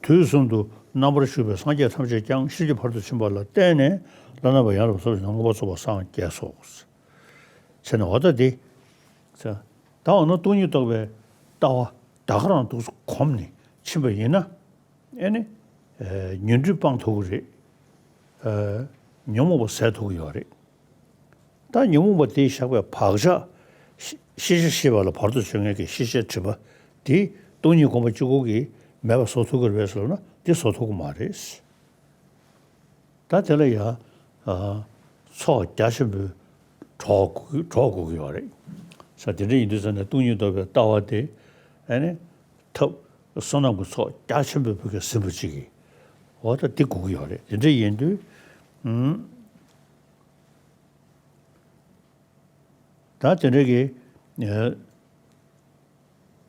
དུས་གསུམ་དུ་རྣམ་པར་བཞུགས་པའི་སངས་རྒྱས་ཐམས་ཅད་ཀྱང་ཕྱིན་ཅི་བར་དུ་ཕྱིན་པ་ལ་བརྟེན་ནས་བླ་ན་མེད་པ་ཡང་དག་པར་རྫོགས་པའི་མངོན་པར་རྫོགས་པར་སངས་རྒྱས་སོ། ཟེར་ནས་འོ་ད་འདི། ད་འོ་ན་སྟོང་ཉིད་རྟོགས་པའི་ལྟ་བ་ད་ག་རང་འདུག་སེ་གོམས་ནས་ཕྱིན་པ་ཡིན་ན། ཨེ་ནི། ཉོན་སྒྲིབ་སྤང་ཐུབ་ཀྱི་རེད། ཉོན་མོངས་པ་ཟད་ཐུབ་ཀྱི་ཡོད་རེད། ད་ཉོན་མོངས་པ་དེས་བཞག་པའི་བག་ཆགས། ཤེས་བྱ་ཤེས་པ་ལ་བར་དུ་གཅོད་མཁན་གྱི་ཤེས་བྱའི་སྒྲིབ་པ་དེ་སྟོང་ཉིད་སྒོམ་པ་གཅིག་པོ་གིས་མེད་པ་བཟོ་ཐུབ་ཀྱི་རེད་པས་ཟེར་ན་འདི་བཟོ་ཐུབ་ཀྱི་མ་རེད། ད་དེ་ལ་ཡང་ཚོགས་རྒྱ་ཆེན་པོའི་གྲོགས་དགོས་ཀྱི་ཡོད་རེད། ས་དེ་འདྲ་ཡིན་དུས་ཙ་ནས་སྟོང་ཉིད་རྟོགས་པའི་ལྟ་བ་དེ་ཨ་ནི་ཐབས་བསོད་ནམས་ཀྱི་ཚོགས་རྒྱ་ཆེན་པོའི་བུ་གས་ཟིན་པ་ཅིག་གིས་འོ་ད་འདི་དགོས་ཀྱི་ཡོད་རེད། དེ་འདྲ་ཡིན་དུས་ད་དེ་འདྲ་གི་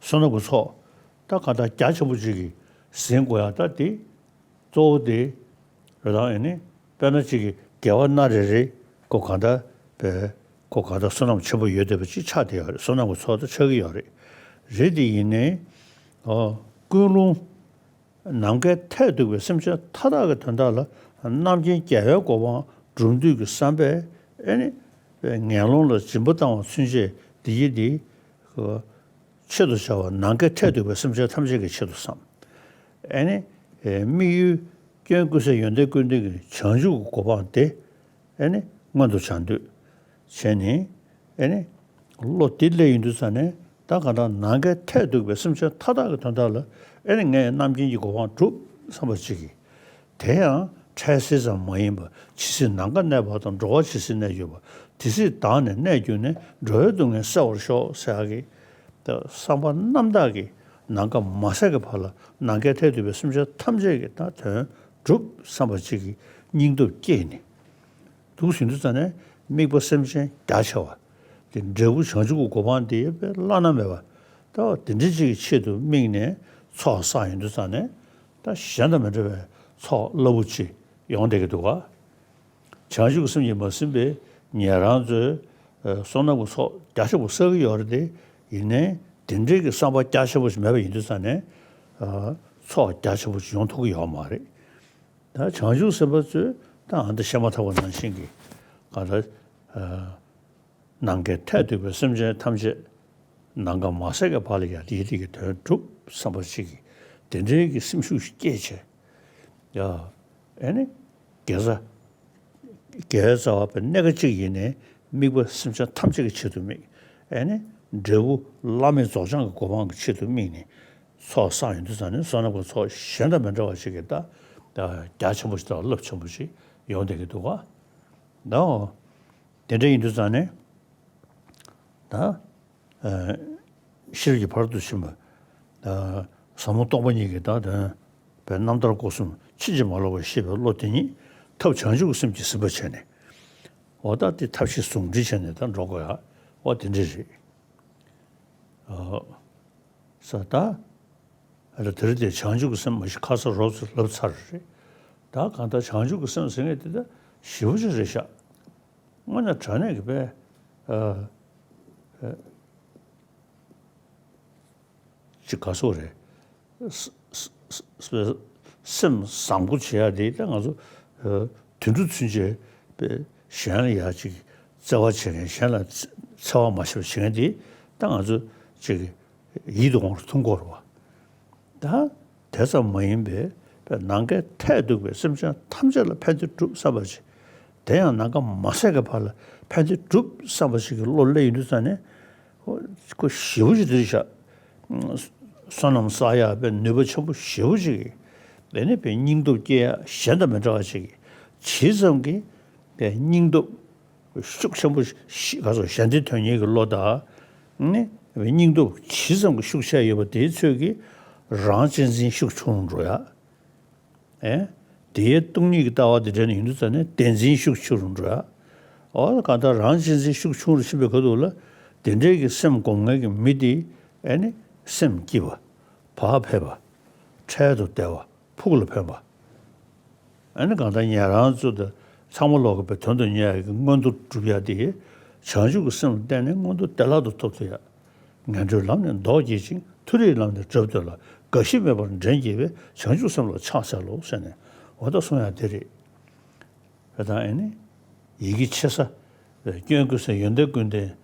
བསོད་ནམས་ཀྱི་ཚོགས་ད་ག་ད་རྒྱ་ཆེན་པོ་ཅིག་གིས་ཟིན་དགོས་ཡ་ད་དེ་གཙོ་བོ་དེ་རེད། ད་ཨེ་ནི་དཔེར་ན་ཅིག་གི་དགེ་བ་སྣ་རེ་རེ་ཁོ་ག་ད་བས་ཁོ་ག་ད་བསོད་ནམས་ཆེན་པོ་ཡོད་བསྡད་པ་ཅིག་ཆགས་བསྡད་ཡོད་རེད། བསོད་ནམས་ཀྱི་ཚོགས་ད་ཆགས་ཀྱི་ཡོད་རེད། རེད་དེ་ཡིན་ནའི་ཀུན་སློང་ནམ་མཁའི་མཐས་གཏུགས་པའི་སེམས་ཅན་མཐའ་དག་གི་དོན་དག་ལ་རྣམ་མཁྱེན་རྒྱལ་བའི་གོ་འཕང་སྒྲུབ་འདོད་ཀྱི་བསམ་པས་ཨེ་ནི་ངན་སློང་ལ་སྦྱིན་པ་བཏང་བ་ཚུན་ཆད་འདི་ཡི་འདི། ཆེད་དུ་བྱ་བ་ནམ་མཁའི་མཐས་གཏུགས་པའི་སེམས་ཅན་ཐམས་ཅད་ཀྱི་ཆེད་དུ་བསམ། ཨེ་ནི། དམིགས་ཡུལ་སྐྱོན་ཀུན་ཟད་ཡོན་ཏན་ཀུན་ལྡན་གྱི་བྱང་ཆུབ་ཀྱི་གོ་འཕང་དེ་ཨེ་ནི་མངོན་དུ་བྱ་འདོད་བྱས་ནས་ཨེ་ནི་བློ་དེ་སླེབས་ཡོང་དུས་ཙ་ནས་ད་ག་ད་ནམ་མཁའི་མཐས་གཏུགས་པའི་སེམས་ཅན་མཐའ་དག་གི་དོན་དག་ལ་ཨེ་ནི་ངས་རྣམ་མཁྱེན་གྱི་གོ་འཕང་སྒྲུབ་བསམ་པ་ཅིག་གིས། དེ་ཡང་འཕྲལ་སེལ་ཙམ་མ་ཡིན་པར་ཇི་སྲིད་ནམ་མཁའ་གནས་པ་དང་། འགྲོ་བ་ཇི་སྲིད་གནས་གྱུར་པ། དེ་སྲིད་བདག་ནི་གནས་གྱུར་ནས། འགྲོ་བའི་སྡུག་བསྔལ་སེལ་བར་ཤོག་ཟེར་ཡག་གི་བསམ་པ་རྣམ་དག་གིས་ནམ་མཁའ་མ་ཟད་ཀྱི་བར་ལ་ནམ་མཁའི་མཐས་གཏུགས་པའི་སེམས་ཅན་ཐམས་ཅད་ཀྱི་ད་དོན་སྒྲུབ་བསམ་པ་ཅིག་གི་སྙིང་སྟོབས་བསྐྱེད་ནས་འདུག་ཟིན་དུས་ཙ་ནས་དམིགས་པ་སེམས་ཅན་རྒྱ་ཆེ་བ་དེ་འབྲས་བུ་བྱང་ཆུབ་ཀྱི་གོ་འཕང་དེ་བླ་ན་མེད་པ་ད་དེ་འདྲ་ཅིག་གི་ཆེད་དུ་དམིགས་ནས་ཚོགས་བསགས་ཡོང་དུས་ཙ་ནས། ད་གཞན་དང་མི་འདྲ་བའི་ཚོགས་རླབས་པོ་ཆེ་ཡོང་བསྡད་ཀྱི་འདུག་ག་བྱང་ཆུབ་སེམས་ཀྱིས་མ་ཟིན་པའི་ཉན་རང་ཚོས་བསོད་ནམས་ཀྱི་ཚོགས་རྒྱ་ཆེ་པོ་བསགས་ཀྱི་ཡོད་རེད་དེ། ཡིན་ནའི་དེ་འདྲའི་གི་བསམ་པ་རྒྱ་ཆེ་པོ་ཞིག་མེད་པ་ཡིན་དུས་ཙང་ནས་ཚོགས་རྒྱ་ཆེ་པོ་ཞིག་ཡོང་ཐུབ་ཀྱི་ཡོད་མ་རེད། ད་བྱང་ཆུབ་སེམས་དཔའ་ཚོས་ད་ཨ་འདི་བཤད་མ་ཐག་པ་ནང་བཞིན་གྱི་ག་ད། ནམ་མཁའི་མཐས་གཏུགས་པའི་སེམས་ཅན་ཐམས་ཅད་ནམ་མཁའ་མ་ཟད་ཀྱི་བར་ལ་ཡང་དེའི་དེ་གི་དོན་སྒྲུབ་བསམ་པ་ཅིག་གིས་དེ་འདྲའི་གི་སེམས་ཤུགས་ཤིག་སྐྱེས་བྱས། ཡ། ཨེ་ནི། དགེ་རྩ་ དགེ་བའི་རྩ་བ་པའི་སྣེ་ཁ་གཅིག་ཡིན་ནའི་དམིགས་པ་སེམས་ཅན་ཐམས་ཅད་ཀྱི་ཆེད་དུ་དམིགས། ཨེ་ནི་འབྲས་བུ་བླ་མེད་རྫོགས་བྱང་གི་གོ་འཕང་གི་ཆེད་དུ་དམིགས་ནས་ཚོགས་བསགས་ཡོང་དུས་ཙང་ནས་བསོད་ནམས་ཀྱི་ཚོགས་གཞན་དང་མི་འདྲ་བ་ཞིག་གི་ད་རྒྱ་ཆེན་པོ་ཞིག་དང་རླབས་ཆེན་པོ་ཞིག་ཡོང་བསྡད་ཀྱི་འདུག་ག་ད་འོ་དེ་འདྲ་ཡིན་དུས་ཙང་ནས་ད། ཤེས་རབ་ཀྱི་ཕ་རོལ་ཏུ་ཕྱིན་པ། ཟབ་མོ་སྟོང་པ་ཉིད་ཀྱི་བདག་དོན་པའི་རྣམ་ཐར་སྒོ་གསུམ་ཕྱིན་ཅི་མ་ལོག་པར་ཤེས་པའི་བློ་དེ་ཉིད་ཐབས་བྱང་ཆུབ་ཀྱི་སེམས་ཀྱིས་ཟིན་པར་བྱས་ནས། འོ་ད་དེ་ཐབས་ཤེས་ཟུང་འབྲེལ་བྱས་ནས་ད་འགྲོ་དགོས་ཡ། འོ་དེ་འདྲ་རེད། ས་ད། ཨ་ལ་དེར་དེ་བྱང་ཆུབ་ཀྱི་སེམས་མ་གཞི་ཁ་ས་རོབ་ཙམ་ལབ་ཚར་རེད། ད་གང་ལྟར་བྱང་ཆུབ་ཀྱི་སེམས་ཟེར་མཁན་དེ་ད་ཞེ་པོ་ཅིག་རེད་ཤག་དངོས་གནས་དྲང་གནས་ཀྱི་དཔེ། ཨ། ཨ། ཅིག་ག་སོགས་རེད། ས་ས་ས་སེམས་བཟང་པོ་བྱེད་ཡ་དེ་ད་ང་ཚོ་ཨ་དུད་འགྲོ་ཚུན་ཆད་དཔེ་གཞན་ལ་ཡ་ཅིག་བརྩེ་བ་བྱེད་མཁན་གཞན་ལ་འཚེ་བ་མ་བྱེད་པ་བྱེད་མཁན་དེ་ད་ང་ཚོ་ཅིག་ཡིད་དུ་འོང་བར་མཐོང་གི་ཡོད་རེད་བ། ད་དེ་ཙམ་མ་ཡིན་པའི་ནམ་མཁའི་མཐས་གཏུགས་པའི་སེམས་ཅན་ཐམས་ཅད་ལ་ཕན་བདེ་སྒྲུབ་བསམ་པ་ཅིག་དེ་ཡང་ནམ་མཁའ་མ་ཟད་ཀྱི་བར་ལ་ཕན་བདེ་སྒྲུབ་བསམ་པ་ཅིག་གི་བློ་སླེབས་ཡོང་དུས་ཙང་ནས། ཁོ་ཞེ་པོ་ཅིག་དེ་རེད་ཤག་བསོད་ནམས་བསགས་ཡག་པའི་ནུས་པ་ཆེན་པོ་ཞེ་པོ་ཅིག་གིས། དེ་ནས་པའི་སྙིང་སྟོབས་སྐྱེ་ཡག་གཞན་དང་མི་འདྲ་བ་ཅིག་གིས་ཇི་ཙམ་གྱིས་པའི་སྙིང་སྟོབས་ཤུགས་ཆེན་པོ་ཞིག་ག་སོགས་གཞན་དོན་དོན་གཉེར་གྱི་བློ་དང་། ནི་པའི་སྙིང་སྟོབས་ཇི་ཙམ་གྱིས་ཤུགས་ཆེ་ཡོད་པ་དེའི་ཚོད་ཀྱིས་རང་གཅེས་འཛིན་ཤུགས་ཆུང་རུ་འགྲོ་ཡག་ཨེ། དེའི་སྟོང་ཉིད་ཀྱི་ལྟ་བ་དེ་འདྲ་ནི་ཡིན་དུས་ཙང་ནས་བདེན་འཛིན་ཤུགས་ཆུང་རུ་འགྲོ་ཡ། འོ་གང་ལྟར་རང་གཅེས་འཛིན་ཤུགས་ཆུང་རུ་ཕྱིན་པའི་ཁ་ཐུག་ལ་དེ་འདྲའི་གི་སེམས་སྒོམ་མཁན་གྱི་མི་དེ་ཨེ་ནི་སེམས་སྐྱིད་པ། བག་ཕེབས་པ། འཕྲལ་དུ་བདེ་བ། ཕུགས་ལ་ཕན་པ། ཨེ་ནི་གང་ལྟར་ཉན་རང་ཚོ་དང་ཚང་མ་ལོག་གི་པའི་དོན་དུ་གཉེར་ཡ་གི་མངོན་མཐོ་སྒྲུབ་ཡ་དེ་བྱང་ཆུབ་ཀྱི་སེམས་ལ་བརྟེན་ནས་མངོན་མཐོ་བདེ་བླག་ཏུ་ཐོབ་ཐུབ་ཡ། ངན་འགྲོའི་ལམ་ནས་ལྡོག་བགྱིད་ཅིང་མཐོ་རིས་ལམ་ནས་བགྲོད་འདོད་ལ་རྒ་ཤི་མེད་པར་འདྲེན་བགྱིད་པའི་བྱང་ཆུབ་སེམས་ལ་ཕྱག་འཚལ་ལོ་ཟེར་ནས་འོ་ད་གསུང་ཡ་དེ་རེད། དེ་དང་ཨེ་ནི། ཡི་གེ་ཆེ་ས། སྐྱོན་ཀུན་ཟད་ཡོན་ཏན་ཀུན་ལྡན།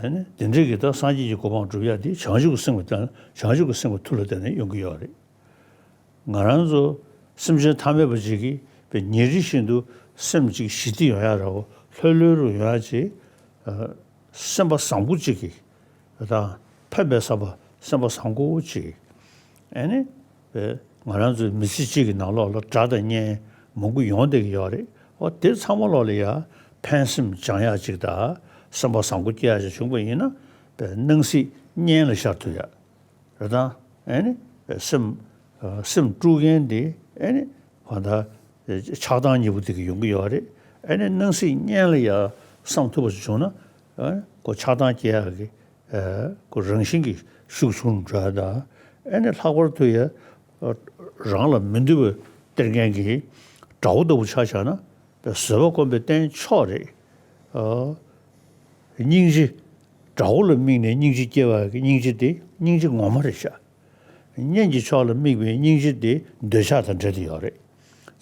ཨེ་ནི་དེ་འདྲའི་གི་ད་སངས་རྒྱས་ཀྱི་གོ་འཕང་སྒྲུབ་ཡ་དེ་བྱང་ཆུབ་ཀྱི་སེམས་ཀྱི་སྟེང་བྱང་ཆུབ་ཀྱི་སེམས་ཀྱི་མཐུ་ལ་བརྟེན་ནས་ཡོང་གི་ཡོད་རེད། ང་རང་ཚོ་སེམས་ཅན་ཐ་མལ་པ་ཅིག་གིས་པའི་ཉིན་རེ་བཞིན་དུ་སེམས་ཅིག་ཞི་བདེ་ཡོང་ཡ་ར་བ་ལྷོད་ལྷོད་རུ་ཡོང་ཡ་ཅིག་སེམས་པ་བཟང་པོ་ཅིག་གིས་དང་ཕན་པའི་བསམ་པ་སེམས་པ་བཟང་པོ་ཅིག་ཨེ་ནི་པའི་ང་རང་ཚོའི་མི་ཚེ་གཅིག་གི་ནང་ལོགས་ལ་དགྲ་དང་གཉེན་མང་པོ་ཡོང་བསྡད་ཀྱི་ཡོད་རེད། འོ་དེ་ཚང་མ་ལོགས་ལ་ཡ་ཕན་སེམས་སྦྱང་ཡ་ཅིག་དང་སེམས་པ་བཟང་པོ་སྐྱེ་ཡ་ཅིག་བྱུང་པ་ཡིན་ན་པའི་སྣང་སྲིད་གཉེན་ལ་ཤར་ཐུབ་ཡ། རེད་དང་། ཨེ་ནི། སེམས། སེམས་དཀྲུག་མཁན་དེ་ཨེ་ནི། གང་ལྟར། ཆགས་སྡང་གཉིས་པོ་དེ་གི་ཡོང་གི་ཡོད་རེད། ཨེ་ནི་སྣང་སྲིད་གཉེན་ལ་ཡ་བསམ་ཐུབ་པ་ཞིག་བྱུང་ན། ཨེ་ནི་ཁོ་ཆགས་སྡང་སྐྱེ་ཡག་གི་ཁོ་རང་བཞིན་གྱི་ཤུགས་ཆུང་འགྲོ་ཡ་དང་། ཨེ་ནི་ལྷག་པར་དུ་ཡ། རང་ལ་མི་འདོད་པ་སྟེར་མཁན་གྱི་དགྲ་བོ་ལྟ་བུ་ཆ་བཞག་ན། བཟོད་པ་སྒོམ་པའི་རྟེན་མཆོག་རེད། ཨ། སྙིང་རྗེ། དགྲ་བོ་ལ་དམིགས་ནས་སྙིང་རྗེ་སྐྱེ་བ་གི་སྙིང་རྗེ་དེ་སྙིང་རྗེ་ངོ་མ་རེད་ཤག་གཉེན་གྱི་ཕྱོགས་ལ་དམིགས་པའི་སྙིང་རྗེ་དེ་འདོད་ཆགས་དང་འབྲེལ་ཏེ་ཡོད་རེད།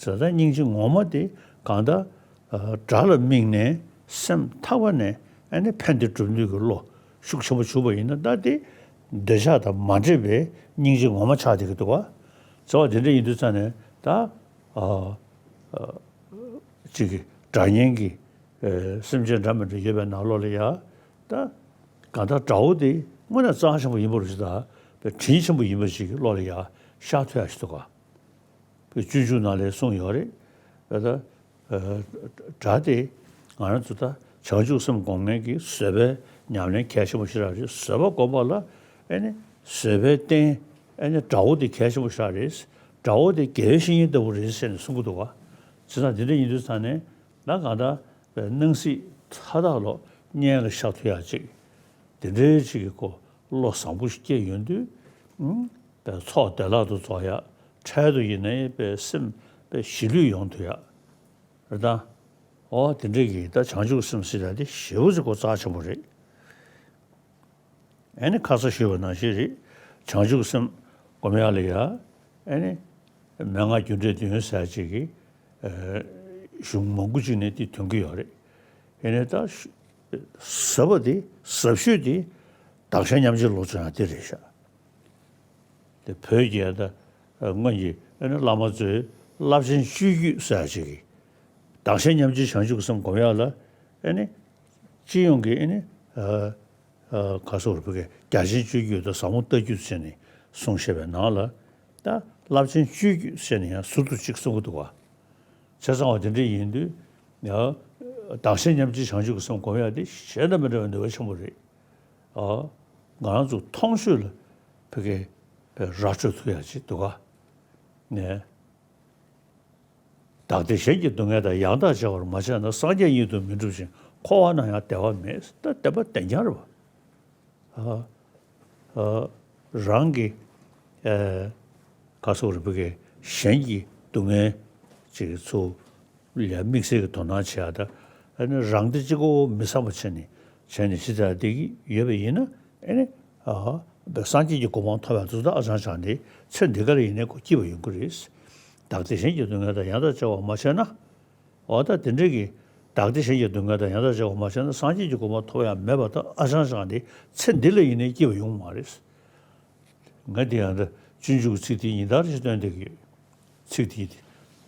ཟེར་ད་སྙིང་རྗེ་ངོ་མ་དེ་གང་ལྟར། ཨ། དགྲ་ལ་དམིགས་ནས་སེམས་ཐག་པ་ནས་ཨ་ནི་ཕན་བདེ་སྒྲུབ་ནུས་ཀྱི་བློ་ཤུགས་ཆེན་པོ་བྱུང་བ་ཡིན་ན་ད་དེ་འདོད་ཆགས་དང་མ་འདྲེས་པའི་སྙིང་རྗེ་ངོ་མ་ཆགས་བསྡད་ཀྱི་འདུག་བ། བྱ་བ་དེ་འདྲ་ཡིན་དུས་ཙང་ནས་ད། ཨ། ཨ། གཅིག་གི་དགྲ་གཉེན་གྱི་ཨ། སེམས་ཅན་འདྲ་མི་འདྲ་ཡོད་པའི་ནང་ལོགས་ལ་ཡ། ད། གང་ལྟར་དགྲ་བོ་དེ་དངོས་གནས་རྩ་ཆེན་པོ་ཡིན་པ་རེད་ཤག་ད། དཔེ་དྲིན་ཆེན་པོ་ཡིན་པ་ཞིག་གི་བློ་ལ་ཡ་ཤར་ཐུབ་ཡ་ཞིག་འདུག་ག་དཔེ་སྤྱོད་འཇུག་ནང་ལ་གསུངས་ཡོད་རེད། ད། ཨ། དགྲ་དེ་ང་རང་ཚོ་ད་བྱང་ཆུབ་སེམས་སྒོམ་མཁན་གྱི་བཟོད་པའི་ཉམས་ལེན་གལ་ཆེན་པོ་ཞེ་དྲག་རེད། བཟོད་པ་སྒོམ་པ་ལ་ཨེ་ནི་བཟོད་པའི་རྟེན་ཨེ་ནི་དགྲ་བོ་དེ་གལ་ཆེན་པོ་ཞེ་དྲག་རེད། དགྲ་བོ་དེ་དགེ་བའི་བཤེས་གཉེན་ལྟ་བུ་རེད་ཟེར་ནས་གསུང་གི་འདུག་ག་བྱས་ཙང་དེ་འདྲ་ཡིན་དུས་ཙང་ནས་ད་གང་ལྟར་སྣང་སྲིད་མཐའ་དག་ལོ་གཉེན་ལ་ཤར་ཐུབ་ཡག་ཅིག་དེ་འདྲའི་ཅིག་གི་ཁོ་བློ་བཟང་པོ་ཞིག་སྐྱེས་ཡོང་དུས། ཨུམ། པའི་ཚོགས་བདེ་བླག་ཏུ་རྫོགས་ཡག་འཕྲལ་དུ་ཡིན་ནའི་པའི་སེམས་པའི་ཞི་ལྷོད་ཡོང་ཐུབ་ཡག་རེད་ད། འོ་དེ་འདྲ་གི་ད་བྱང་ཆུབ་སེམས་ཟེར་ཡག་དེ་ཞེ་པོ་ཅིག་གོ་རྩ་ཆེན་པོ་རེད། ཨེ་ནི་ཁ་ས་ཞུས་པ་ནང་བཞིན་རེད། བྱང་ཆུབ་སེམས་སྒོམ་ཡག་ལ་ཡ། ཨེ་ནི། མན་ངག་རྒྱུ་འབྲས་བདུན་ཟེར་ཡག་ཅིག་གི། ཨ། གཞུང་མང་པོ་ཅིག་ནས་དེ་ཐོན་གྱི་ཡོད་རེད། ཡིན་ནའི་ད། ཟབ་པ་དེ་ཟབ་ཤོས་དེ་བདག་གཞན་མཉམ་བརྗེའི་བློ་སྦྱོང་ཡག་དེ་རེད་ཤག་དེ་བོད་ཀྱི་ད་སྔོན་གྱི་ཨ་ནི་བླ་མ་ཚོས་རླབས་ཆེན་སྤྱོད་བརྒྱུད་ཟེར་ཡག་ཅིག་གི་ བདག་གཞན་མཉམ་བརྗེའི་བྱང་ཆུབ་ཀྱི་སེམས་སྒོམ་ཡག་ལ་ཨེ་ནི་སྤྱི་ཡོངས་ཀྱི་ཨེ་ནི་ཨ་ཨ་ག་སོགས་རུ་བོད་ཀྱི་རྒྱ་ཆེན་སྤྱོད་རྒྱུད་དང་ཟབ་མོ་ལྟ་རྒྱུད་ཟེར་ནས་གསུངས་བཞག་པའི་ནང་ལ་ད་རླབས་ཆེན་སྤྱོད་རྒྱུད་ཟེར་ནས་ཡང་ཟུར་དུ་གཅིག་གསུང་གི་འདུག་བ། བྱས་ཙང་བ་དེ་འདྲ་ཡིན་དུས་ཡང་བདག་གཞན་མཉམ་བརྗེའི་བྱང་ཆུབ་ཀྱི་སེམས་སྒོམ་ཡག་དེ་གཞན་དང་མི་འདྲ་བའི་ནུས་པ་ཆེན་པོ་རེད། ཨ་ང་རང་ཚོ་མཐོང་ཆོས་ལ་བོད་ཀྱི་ར་སྤྲོད་ཐུབ་ཡག་ཅིག་འདུག་ག་ནས། བདག་བདེ་གཞན་གྱི་སྡུག་བསྔལ་དང་ཡང་དག་བྱ་བར་མ་བྱས་ན། སངས་རྒྱས་ཉིད་དུ་མི་འགྲུབ་ཅིང་། འཁོར་བ་ན་ཡང་བདེ་བ་མེད། ད་བདེན་པ་བདེན་རྐྱང་རེད་བ། ཨ་ཨ་རང་གི་ཨ་ག་སོགས་རིག་པ་གི་གཞན་གྱི་སྡུག་བསྔལ་ཅིག་ཚུར་ལ་དམིགས་བསལ་གྱི་དོ་སྣང་བྱེད་ཡག་ད། ཨ་ནི་རང་བདེ་གཅིག་པོ་མི་བསམ་པ་བྱས་ནས་བྱས་ནས་ཅི་ལྟར་བསྡད་ཀྱི་ཡོད་པ་ཡིན་ན། ཨ་ནི་ཨ་སངས་རྒྱས་ཀྱི་གོ་འཕང་ཐོབ་ཡག་དེ་ཚོ་ད་ཨ་ཅང་ཅང་དེ་ཚེ་འདི་ག་ལ་ཡིན་ནའི་ཁོ་སྐྱིད་པ་ཡོང་གི་རེད། བདག་བདེ་གཞན་གྱི་སྡུག་བསྔལ་དང་ཡང་དག་བྱ་བ་མ་བྱས་ན། འོ་ད་དེ་འདྲ་གི་བདག་བདེ་གཞན་གྱི་སྡུག་བསྔལ་དང་ཡང་དག་བྱ་བ་མ་བྱས་ན། སངས་རྒྱས་ཀྱི་གོ་འཕང་ཐོབ་ཡག་མེད་པ་ད་ཨ་ཅང་ཅང་དེ་ཚེ་འདི་ལ་ཡིན་ནའི་སྐྱིད་པ་ཡོང་གི་མ་རེད། ང་འདི་ཡང་ད་སྤྱོད་འཇུག་གི་ཚིག་དེ་ཉིན་ལྟར་ཞིག་སྟོན་བསྡད་ཀྱི་ཡོད། ཚིག་དེ་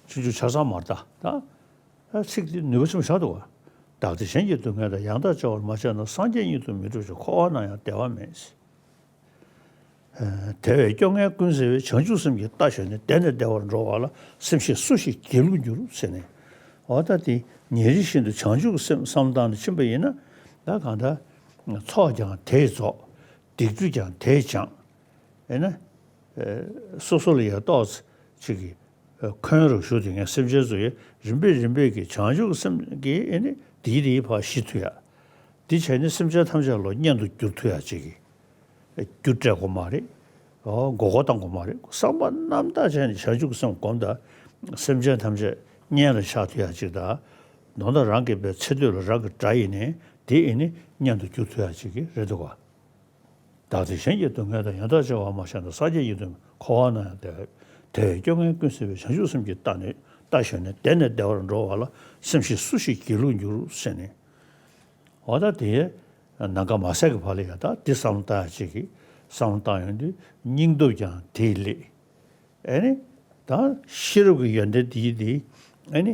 སྤྱོད་འཇུག་ཆ་ཚང་མ་རེད་ད། ད་ཚིག་དེ་ནུས་པ་ཆེན་པོ་ཆགས་འདུག་བ། བདག་བདེ་གཞན་གྱི་སྡུག་བསྔལ་དང་ཡང་དག་བྱ་བར་མ་བྱས་ན། སངས་རྒྱས་ཉིད་དུ་མི་འགྲུབ་ཅིང་། འཁོར་བ་ན་ཡང་བདེ་བ་མེད། དེ་བས་སྐྱོ་ངལ་ཀུན་སེལ་བའི། བྱང་ཆུབ་སེམས་ཀྱི་རྟ་ཞོན་ནས། བདེ་ནས་བདེ་བར་འགྲོ་བ་ལ། སེམས་ཤེས་སུ་ཞིག་སྒྱིད་ལུག་འགྱུར་ཟེར་ནས། འོ་ད་དེ་ཉིན་རེ་བཞིན་དུ་བྱང་ཆུབ་ཀྱི་སེམས་བསམ་བློ་བཏང་ནས་ཕྱིན་པ་ཡིན་ན། ད་གང་ལྟར་ཚོགས་ཀྱང་དེས་རྫོགས། སྡིག་སྒྲིབ་ཀྱང་དེས་སྦྱངས། ཨེ་ན། སོ་སོ་ལ་ཡང་ཏོག་ཙམ་ཅིག་གི་འཁོན་རུ་ཞུགས་དེ་ངས་སེམས་ཅན་ཚོ་ཡི་རིམ་པས་རིམ་པས་ཀྱི་བྱང་ཆུབ་ཀྱི་སེམས་ཀྱིས་ཨེ་ནི་དེའི་དེའི་ཕར་ཞི་ཐུབ་ཡ། དེ་བྱས་ནས་སེམས་ཅན་ཐམས་ཅད་ལ་གཉེན་དུ་འགྱུར་ཐུབ་ཡ་ཅིག་གི་རྒྱུ་སྤྲད་དགོས་མ་རེད། མགོ་སྐོར་བཏང་དགོས་མ་རེད། བསམ་པ་རྣམ་དག་བྱས་ནས་བྱང་ཆུབ་ཀྱི་སེམས་བསྒོམ་ད། སེམས་ཅན་ཐམས་ཅད་གཉེན་ལ་ཆགས་ཐུབ་ཡ་ཅིག་དང་། མདོར་ན་རང་གི་པའི་ཚེ་སྟོད་ལ་རང་གི་དགྲ་ཡིན་ནའི་དེ་ཨེ་ནི་གཉེན་དུ་འགྱུར་ཐུབ་ཡ་ཅིག་གི་རེད་འདུག་ག་བདག་བདེ་གཞན་གྱི་སྡུག་བསྔལ་དང་། ཡང་དག་བྱ་བ་མ་བྱས་ན། སངས་རྒྱས་ཉིད་དུ་འཁོར་བ་ན་ཡང་བདེ་བ། དེ་བས་སྐྱོ་ངལ་ཀུན་སེལ་བའི། བྱང་ཆུབ་སེམས་ཀྱི་རྟ་ནི་རྟ་ཞོན་ནས། བདེ་ནས་བདེ་བར་འགྲོ་བ་ལ། སེམས་ཤེས་སུ་ཞིག་སྒྱིད་ལུག་འགྱུར་ཟེར་ནས། འོ་ད་དེ་ནམ་མཁའ་མ་ཟད་ཀྱི་བར་ལ་ཡང་ད་དེ་བསམ་བློ་བཏང་ཡ་ཅིག་གི་བསམ་བློ་བཏང་ཡོང་དུས་སྙིང་སྟོབས་ཀྱང་དེས་སླེབས། ཨེ་ནི། ད་ཤེས་རབ་ཀྱི་ཡོན་ཏན་འདི་ཡིས་འདི། ཨེ་ནི།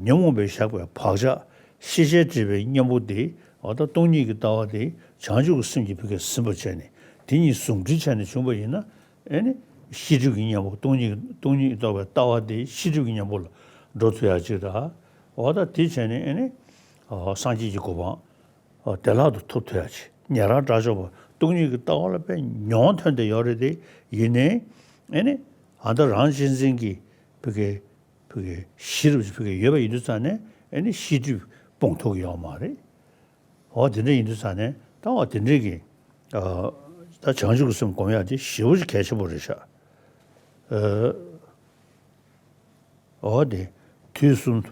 ཉོན་མོངས་པས་བཞག་པའི་བག་ཆགས། ཤེས་བྱའི་སྒྲིབ་པའི་གཉེན་པོ་འདི། འོ་ད་སྟོང་ཉིད་ཀྱི་ལྟ་བ་འདི་བྱང་ཆུབ་ཀྱི་སེམས་ཀྱིས་བུ་གས་ཟིན་པར་བྱས་ནས་དེ་གཉིས་ཟུང་འབྲེལ་བྱས་ནས་བྱུང་བ་ཡིན་ན། ཨེ་ནི། ཤེས་སྒྲིབ་ཀྱི་གཉེན་པོ། སྟོང་ཉིད་སྟོང་ཉིད་ཀྱི་ལྟ་བའི་ལྟ་བ་འདི་ཤེས་སྒྲིབ་ཀྱི་གཉེན་པོ་ལ་འགྲོ་ཐུབ་ཡ་ཅིག་དང་། འོ་ད་དེ་བྱས་ནས་ཨེ་ནི། སངས་རྒྱས་ཀྱི་གོ་འཕང་བདེ་བླག་ཏུ་ཐོབ་ཐུབ་ཡ་ཅིག་ཉན་རང་དགྲ་བཅོམ་པ་སྟོང་ཉིད་ཀྱི་ལྟ་བ་ལ་དཔེ་མྱོང་ཐོན་བསྡད་ཡོད་རེད་དེ། ཡིན་ནའི་ཨེ་ནི། ཨ་ད་རང་གཅེས་འཛིན་གྱི་བུ་གས་བུ་གས་ཤེས་རབ་ཀྱི་བུ་གས་ཡོད་པ་ཡིན་དུས་ཙང་ནས། ཨེ་ནི་ཤེས་སྒྲིབ་སྤོང་ཐུབ་ཀྱི་ཡོད་མ་རེད། འོ་དེ་འདྲ་ཡིན་དུས་ཙང་ནས་ད་འོ་དེ་འདྲ་གི་ད་བྱང་ཆུབ་ཀྱི་སེམས་སྒོམ་ཡ་དེ་ཞེ་པོ་ཅིག་གལ་ཆེན་པོ་རེད་ཤག་འོ་དེ། དུས་གསུམ་དུ་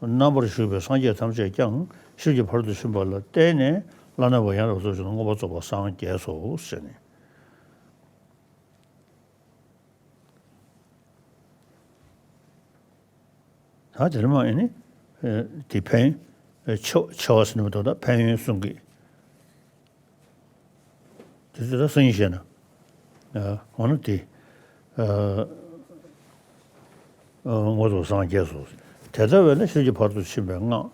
རྣམ་པར་བཞུགས་པའི་སངས་རྒྱས་ཐམས་ཅད་ཀྱང་། ཤེལ་གྱི་ཕ་རོལ་ཏུ་ཕྱིན་པ་ལ་བརྟེན་ནས། བླ་ན་མེད་པ་ཡང་དག་རྫོགས་བྱུང་ནས། མངོན་པར་རྫོགས་པར་སངས་རྒྱས་སོ་ཟེར་ནས། ད་དེ་ལ་མ་ཨེ་ནི། དེ་ཕན་ཆེ་ཆེ་བ་ཟེར་ནས་མ་གཏོགས། ད་ཕན་ཡོན་གསུང་གི། དེ་ཚོ་ད་སང་ཉིན་བཤད་ན། འོ་ན་དེ། མངོན་རྫོགས་སངས་རྒྱས་སོ། དེ་ལྟ་བས་ན་ཤེལ་གྱི་ཕ་རོལ་ཏུ་ཕྱིན་པའི་སྔགས།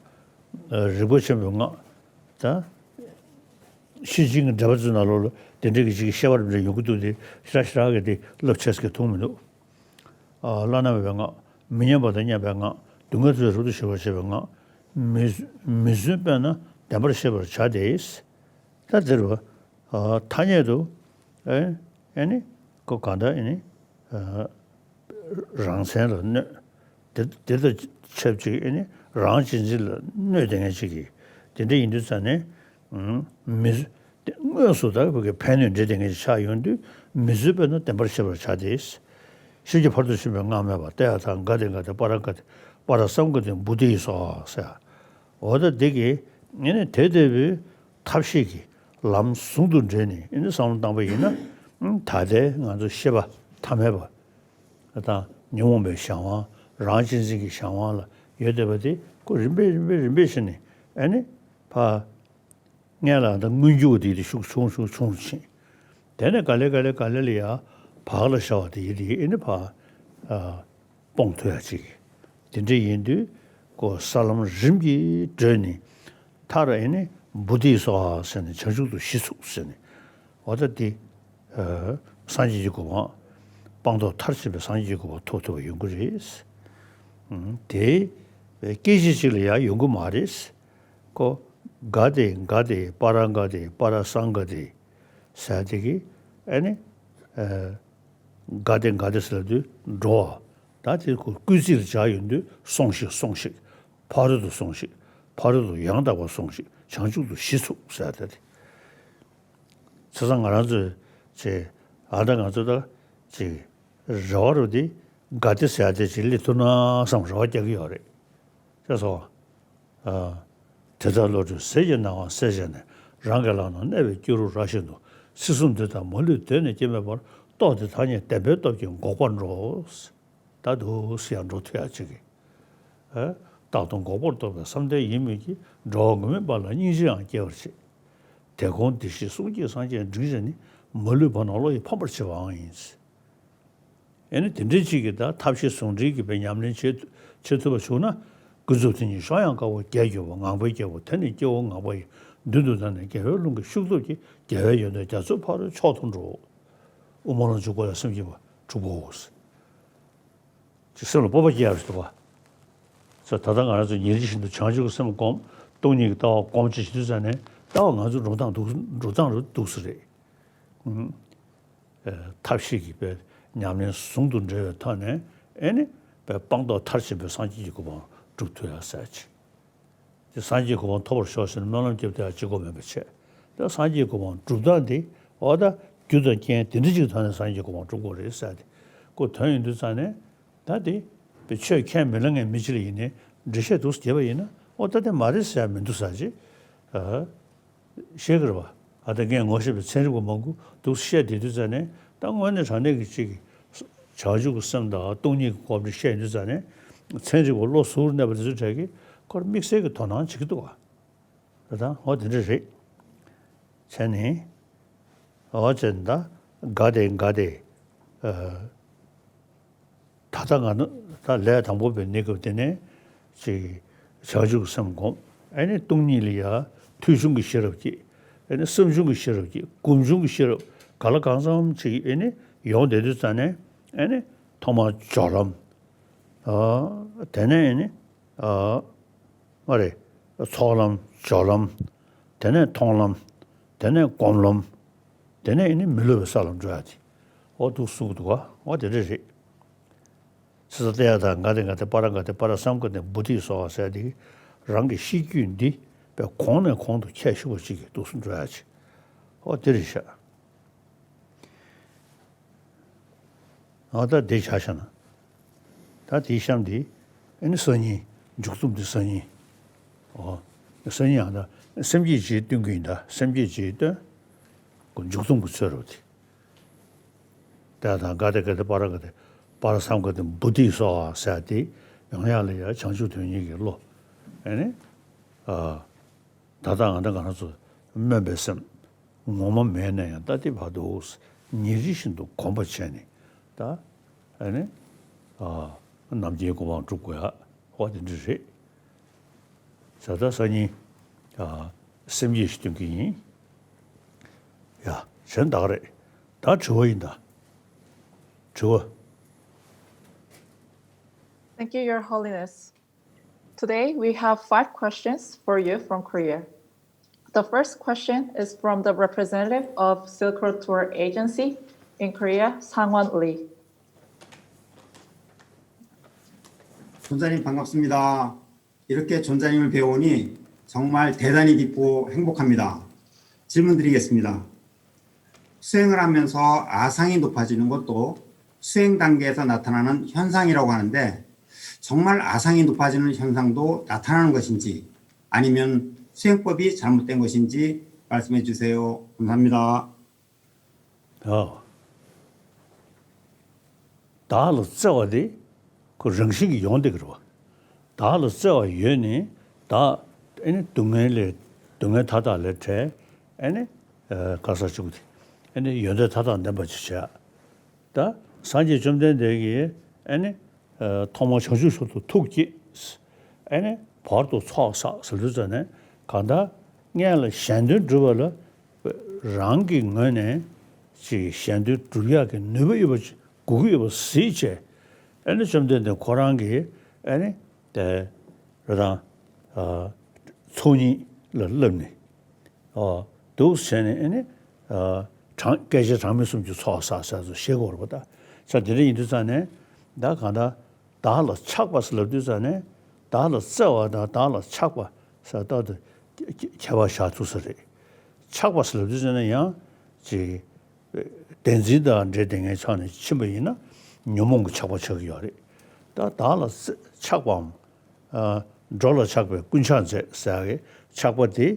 རིག་པ་ཆེན་པོའི་སྔགས། ད། ཤེར་ཕྱིན་གྱི་འགྲེལ་པ་ཚོའི་ནང་ལོགས་ལ་དེ་འདྲའི་གི་ཅིག་བཤད་པ་འདྲ་ཡོང་གི་འདུག་སྟེ། ཞེ་དྲག་ཞེ་དྲག་གི་དེ་བསླབ་བྱས་ཀྱི་མཐོང་མི་འདུག་བླ་ན་མེད་པའི་སྔགས། མི་མཉམ་པ་དང་མཉམ་པའི་སྔགས། སྡུག་བསྔལ་ཚོའི་རབ་ཏུ་ཞི་བར་བྱེད་པའི་སྔགས། མི་མི་བརྫུན་དཔེར་ན་བདེན་པར་ཤེས་པར་བྱ་སྟེ། ད་འདིར་བ། ཐ་སྙད་དུ། ཨེ་ཨེ་ནི། ཁོ་གང་ལྟར་ཨེ་ནི། རང་མཚན་ལ་གནོད། དེ་དེ་དང་ཆབས་ཅིག་ཨེ་ནི་རང་གཅེས་འཛིན་ལ་གནོད་དེ་ངན་ཅིག་གིས། དེ་འདྲ་ཡིན་དུས་ཙང་ནས། མི། དངོས་སུ་ད་བོད་ཀྱི་ཕན་གནོད་འདྲེས་དེ་ངན་ཅིག་ཆགས་ཡོང་དུས། མི་བརྫུན་དཔེར་ན་བདེན་པར་ཤེས་པར་བྱ་སྟེ། ཤེལ་གྱི་ཕ་རོལ་ཏུ་ཕྱིན་པའི་སྔགས་སྨྲས་པ། ཏདྱ་ཐཱ། ག་ཏེ་ག་ཏེ་པཱ་ར་ག་ཏེ། པཱ་ར་སཾ་ག་ཏེ་བོ་དྷི་སྭཱ་ཧཱ་ཟེར། འོ་ད་འདི་གིས་ཨེ་ནི་དེ་ལྟ་བུའི་ཐབས་ཤེས་ཀྱི་ལམ་ཟུང་དུ་འབྲེལ་ནས་ཨེ་ནི་བསམ་བློ་བཏང་པ་ཡིན་ན། ད་ལྟའི་ང་ཚོ་ཤེས་པ་ཐ་མལ་པ་དང་ཉོན་མོངས་པའི་གཞན་དབང་། རང་གཅེས་འཛིན་གྱི་གཞན་དབང་ལ་ཡོད་བསྡད་པ་དེ་ཁོ་རིམ་པས་རིམ་པས་རིམ་པས་བྱས་ནས་ཨེ་ནི་ཕར། སྔོན་ལ་ད་མངོན་གྱུར་དེ་དེ་ཤུགས་ཆུང་ཆུང་ཆུང་ཕྱིན། དེ་ནས་ག་ལེ་ག་ལེ་ག་ལེ་ལ་ཡ་བག་ལ་ཞ་བ་དེ་ཡི་དེ་ཨེ་ནི་ཕར། ཨ། སྤོང་ཐུབ་ཡ་ཅིག་དེ་འདྲ་ཡིན་དུས། ཀོ་ས་ལམ་རིམ་གྱིས་བགྲོད་ནས། མཐར་ཨེ་ནི་བོ་དྷི་སྭཱ་ཧཱ་ཟེར་ནས་བྱང་ཆུབ་ཏུ་གཞི་ཚུགས་ཟེར་ནས། འོ་ད་འདི་ཨ་སངས་རྒྱས་ཀྱི་གོ་འཕང་། སྤངས་རྟོགས་མཐར་ཕྱིན་པའི་སངས་རྒྱས་ཀྱི་གོ་འཕང་ཐོབ་ཐུབ་པ་ཡོང་གི་རེད། ཨུམ། དེ་སྐད་ཅིག་གཅིག་ལ་ཡང་ཡོང་གི་མ་རེད། ཀོ་ག་ཏེ་ག་ཏེ་པ་ར་ག་ཏེ་པ་ར་སཾ་ག་ཏེ་ཟེར་དེ་གི་ཨེ་ནི་ཨ་ག་ཏེ་ག་ཏེ་ཟེར་དུས་འགྲོ་བ། ད་དེ་ཁོ་སྐུལ་ཚིག་ལ་སྦྱར་ཡོང་དུས་སོང་ཞིག་སོང་ཞིག་ཕ་རོལ་ཏུ་སོང་ཞིག་ཕ་རོལ་ཏུ་ཡང་དག་པར་སོང་ཞིག་བྱང་ཆུབ་ཏུ་གཞི་ཚུགས་ཟེར་ད་དེ། བྱས་ཙང་ང་རང་ཚོས་ཅིག་ཨ་ད་ང་ཚོ་ད་ཅིག་རེ་བ་རུ་དེ་ག་ཏེ་ཟེར་དེ་ཅིག་སླེབས་ཐུབ་ན་བསམ་རེ་བ་རྒྱག་གི་ཡོད་རེད། ཤེས་སོང་། ཨ། དེ་ལྟར་བློ་གྲོས་ཟིལ་གྱིས་གནང་བ་གསལ་བྱས་ནས། རང་གི་ལག་ན་གནས་པའི་སྐྱེས་རབས་ར་བཞིན་དུ། སྲིད་གསུམ་འདི་དག་མ་ལུས་གདོད་ནས་སྐྱེ་མེད་པར། རྟོགས་ཏེ་ཐ་སྙད་བདེན་པའི་སྟོབས་ཀྱིས་འགོག་པར་འགྲོ། ད་འདུག་སེ་ཡང་འགྲོ་ཐུབ་ཡག་ཅིག་གི། ཨ། རྟག་ཏུ་འགོག་པར་རྟོག་པའི་བསམ་གཏན་ཡིན་མོད་ཀྱི། འགྲོ་བ་ངུར་སྨྲིག་པ་ལ་སྙིང་རྗེའང་སྐྱེ་བར་བྱེད། དེ་ཀུན་བདེ་གཤེགས་གསུང་སྐྱེས་སངས་རྒྱས་འབྲིང་རྗེ་ནི། མ་ལུས་བར་སྣང་བློ་ཡིས་ཕམ་པར་བྱེད་པའང་ཡིན། ཨེ་ནི་དེ་འདྲའི་ཅིག་གིས་ད་ཐབས་ཤེས་ཟུང་འབྲེལ་གྱིས་དཔེ་ཉམས་ལེན་བྱེད་བྱེད་ཐུབ་པ་བྱུང་ན། ཀུན་རྫོབ་དེ་ཉིད་གཞོམ་ཡང་དཀའ་བ་བརྒྱད་གྱུར་པ། ངང་པའི་སྐྱེ་བོ་དེ་ནི་སྐྱེ་བོ་ངང་པ་ཡི། མདུན་དུ་བདར་ནས་དགེ་བའི་རླུང་གིས་ཤུགས་སྟོབས་ཀྱིས། རྒྱལ་བའི་ཡོན་ཏན་རྒྱ་མཚོའི་ཕ་རོལ་མཆོག་ཏུ་འགྲོ། དབུ་མ་ལ་འཇུག་པ་ལ་སེམས་བསྐྱེད་པ་དྲུག་པོའོ། ཅིག་སེམས་ལ་སྤོབས་པ་སྐྱེ་ཡག་རེད་འདུག་པ། ས་ད་ལྟ་ང་རང་ཚོ་ཉིན་རེ་བཞིན་དུ་བྱང་ཆུབ་ཀྱི་སེམས་སྒོམ། སྟོང་ཉིད་ཀྱི་ལྟ་བ་སྒོམ་བྱེད་བྱེད་དུས་ཙ་ནས་ལྟ་བ་ང་ཚོ་འགྲོ་སྟངས་འདུག་འགྲོ་སྟངས་རེད་འདུག་ས་རེད། ཨུམ། ཨ། ཐབས་ཤེས་ཀྱིས་དཔེ་ཉམས་ལེན་ཟུང་དུ་འབྲེལ་བའི་ཐོག་ནས་ཨེ་ནི་དཔེ་སྤངས་རྟོགས་མཐར་ཕྱིན་པའི་སངས་རྒྱས་ཀྱི་གོ་འཕང་སྒྲུབ་ཐུབ་ཡག་ཟེར་ཅིག་དེ་སངས་རྒྱས་གོ་འཕང་ཐོབ་པར་ཤོག་ཟེར་ནས་སྨོན་ལམ་རྒྱབ་སྟེ་ཡང་ཅི་དགོས་མེད་པ་བྱས། ད་སངས་རྒྱས་གོ་འཕང་སྒྲུབ་སྟངས་དེ་འོ་ད་རྒྱུ་དང་རྐྱེན་དེ་འདྲ་ཅིག་ཐོག་ནས་སངས་རྒྱས་གོ་འཕང་སྒྲུབ་དགོས་རེད་ཟེར་ཏེ་ཁོ་དོན་ཡོད་དུས་ཙང་ནས། ད་དེ་པའི་ཆོས་ཁས་མི་ལེན་མཁན་མི་གཅིག་ལ་ཡིན་ནའི་འགྲེལ་བཤད་འདུག་སེ་བརྒྱབ་པ་ཡིན་ན་འོ་ད་དེ་མ་རེད་ཟེར་ཡག་མི་འདུག་ཟེར་ཅིག་ཨ། ཤེས་ཀྱི་རེད་པ། ཨ་ད་ངས་ངོ་ཤེས་པའི་ཚན་རིག་པ་མང་པོ་འདུག་སེ་བཤད་བསྡད་དུས་ཙང་ནས། ད་དངོས་གནས་དྲང་གནས་ཀྱི་ཅིག་གི་བྱང་ཆུབ་ཀྱི་སེམས་དང་སྟོང་ཉིད་ཀྱི་སྒོམ་འདི་བཤད་དུས་ཙང་ནས། ཚན་རིག་པ་བློ་གཟུར་གནས་པ་དེ་ཚོའི་གྲས་ཀྱིས་ཁོར་དམིགས་བསལ་གྱི་དོ་སྣང་བྱེད་ཀྱི་འདུག་ག་ད་ད་འོ་དེ་འདྲ་རེད། བྱས་ནས། འོ་བྱས་ནས་ད་ག་དེ་ག་དེ། ཨ། ད་ལྟ་ང་ད་ལས་དང་པོ་པའི་གནས་སྐབས་དེ་ནས་ཅིག་བྱང་ཆུབ་ཀྱི་སེམས་སྒོམ། ཨེ་ནི་སྟོང་ཉིད་ལ་ཡ་ཐོས་བྱུང་གི་ཤེས་རབ་ཀྱིས། ཨེ་ནི་བསམ་བྱུང་གི་ཤེས་རབ་ཀྱིས། སྒོམ་བྱུང་གི་ཤེས་རབ་ག་ལ་གང་འཚམ་ཅིག་ཨེ་ནི་ཡོང་བསྡད་དུས་ཙང་ནས། ཨེ་ནི་ཐོག་མར་སྦྱོར་ལམ། ཨ། དེ་ནས་ཨེ་ནི། ཨ། མ་རེད། ཚོགས་ལམ། སྦྱོར་ལམ། དེ་ནས་མཐོང་ལམ། དེ་ནས་སྒོམ་ལམ། དེ་ནས་ཨེ་ནི་མི་སློབ་པའི་ས་ལ་འགྲོ་ཡག་དེ། འོ་འདུག་གསུངས་འདུག་ག་འོ་དེ་འདྲ་རེད། སྲིད་པ་ཏདྱ་ཐཱ་ག་ཏེ་ག་ཏེ་པཱ་ར་ག་ཏེ་པཱ་ར་སཾ་ག་ཏེ་བོ་དྷི་སྭཱ་ཧཱ་ཟེར་དེ་རང་གི་གཤིས་རྒྱུད་འདི་དཔེ་གོང་ནས་གོང་དུ་ཁྱད་ཞུགས་པ་ཅིག་གི་འདུག་སེ་འགྲོ་ཡག་ཅིག་འོ་དེ་རེད་ཤག་འོ་ད་དེ་བྱ་བྱ་ན། ད་དེའི་གཤམ་དེ་ཨེ་ནི་སང་ཉིན། མཇུག་རྩོམ་དེ་སང་ཉིན། འོ། སང་ཉིན་ཨ་ད་སེམས་བསྐྱེད་བྱེད་སྟོན་གྱི་ཡིན། ད་སེམས་བསྐྱེད་བྱེད་སྟོན། ཁོ་མཇུག་རྩོམ་གྱི་ཚོད་རེད་དེ། ཏདྱ་ཐཱ་ག་ཏེ་ག་ཏེ་པཱ་ར་ག་ཏེ་པཱ་ར་སཾ་ག་ཏེ་བོ་དྷི་སྭཱ་ཧཱ་ཟེར་དེ་ཡང་ཡང་ལ་ཡ་བྱང་ཆུབ་དོན་གཉེར་གྱི་བློ། ཨེ་ནི། ཨ། ད་ལྟ་ང་ད་ང་རང་ཚོ་སྨོན་པའི་སེམས་ངོ་མ་མེད་ན་ཡང་ད་ལྟའི་བར་དུ་ཉིན་རེ་བཞིན་དུ་གོམས་པ་བྱས་ནས། ད་ཨ་ནི། ཨ། ནམ་རྒྱུན་གོ་འཕང་སྒྲུབ་དགོས་ཡ། འོ་དེ་འདྲ་རེད། ད་ལྟ་སང་ཉིན། ཨ། སེམས་བསྐྱེད་ཞིག་སྟོན་གྱི་ཡིན། ཡ། གཞན་དག་རེད། ད་དྲི་བ་ཡིན་ད། དྲི་བ། Thank you, Your Holiness. Today, we have five questions for you from Korea. The first question is from the representative of Silk Road Tour Agency in Korea, Sangwon Lee. 존자님 반갑습니다. 이렇게 존자님을 뵈오니 정말 대단히 기쁘고 행복합니다. 질문 드리겠습니다. 수행을 하면서 아상이 높아지는 것도 수행 단계에서 나타나는 현상이라고 하는데 정말 아상이 높아지는 현상도 나타나는 것인지 아니면 수행법이 잘못된 것인지 말씀해 주세요. 감사합니다. ཨོ། བདག་ལ་བརྩེ་བ་དེ་ཁོ་རང་བཞིན་གྱིས་ཡོང་བསྡད་ཀྱི་རེད་བ། བདག་ལ་བརྩེ་བ་ཡོད་ནས་བདག་ཨེ་ནི་སྡུག་བསྔལ་ལས་སྡུག་བསྔལ་མཐའ་དག་ལས་བྲལ། ཨེ་ནི་ཨ་ག་ས་བཅུག་སྟེ་ཨེ་ནི་ཡོན་ཏན་མཐའ་དག་ལྡན་པ་ཅིག་བྱས། ད་སངས་རྒྱས་བཅོམ་ལྡན་འདས་ཀྱིས་ཨེ་ནི་ཨ་ཐོག་མར་བྱང་ཆུབ་མཆོག་ཏུ་ཐུགས་བསྐྱེད། ཨེ་ནི་བར་དུ་ཚོགས་བསགས་ཟེར་དུས་ཙ་ནས་གང་ལྟར་སྔོན་ལ་གཞན་དོན་སྒྲུབ་པ་ལ་རང་གི་ངོས་ནས་ཅིག་གཞན་དོན་སྒྲུབ་ཡག་གི་ནུས་པ་ཡོད་པ་ཅིག་དགོས་ཀྱི་ཡོད་པ་གཟིགས་བྱས། ཨེ་ནི་བཅོམ་ལྡན་འདས་ཁོ་རང་གིས་ཨེ་ནི་དེ་རེད་དང་། ཨ། ཚོགས་གཉིས་ལ་བསླབས་ནས། ཨོ། འདུག་བྱས་ནས་ཨེ་ནི། ཨ། གྲངས་སྐད་ཆ་གྲངས་མེད་གསུམ་གྱི་ཚོགས་བསགས་ཟེར་ཚོ་བཤད་དགོས་རེད་པ་ད། ས་དེ་འདྲ་ཡིན་དུས་ཙང་ནས་ད་གང་ལྟར་བདག་ལ་ཆགས་པ་ཟེར་ལབ་དུས་ཙང་ནས་བདག་ལ་བརྩེ་བ་དང་བདག་ལ་ཆགས་པ་ཟེར་ལྟར་དུ་ཁྱད་པར་བཞག་ཐུབ་ས་རེད། ཆགས་པ་ཟེར་ལབ་དུས་ཙང་ནས་ཡང་ཅིག་བདེན་འཛིན་དང་འབྲེལ་བསྡད་མཁན་ཆ་ནས་ཕྱིན་པ་ཡིན་ན་ཉོན་མོངས་ཀྱི་ཆགས་པ་ཆགས་ཀྱི་ཡོད་རེད། ད་བདག་ལ་བརྩེ་ཆགས་པའམ། ཨ། འགྲོ་ལ་ཆགས་པས་ཀུན་ཆགས་མཛད་ཟེར་ཡག་གི་ཆགས་པ་དེ།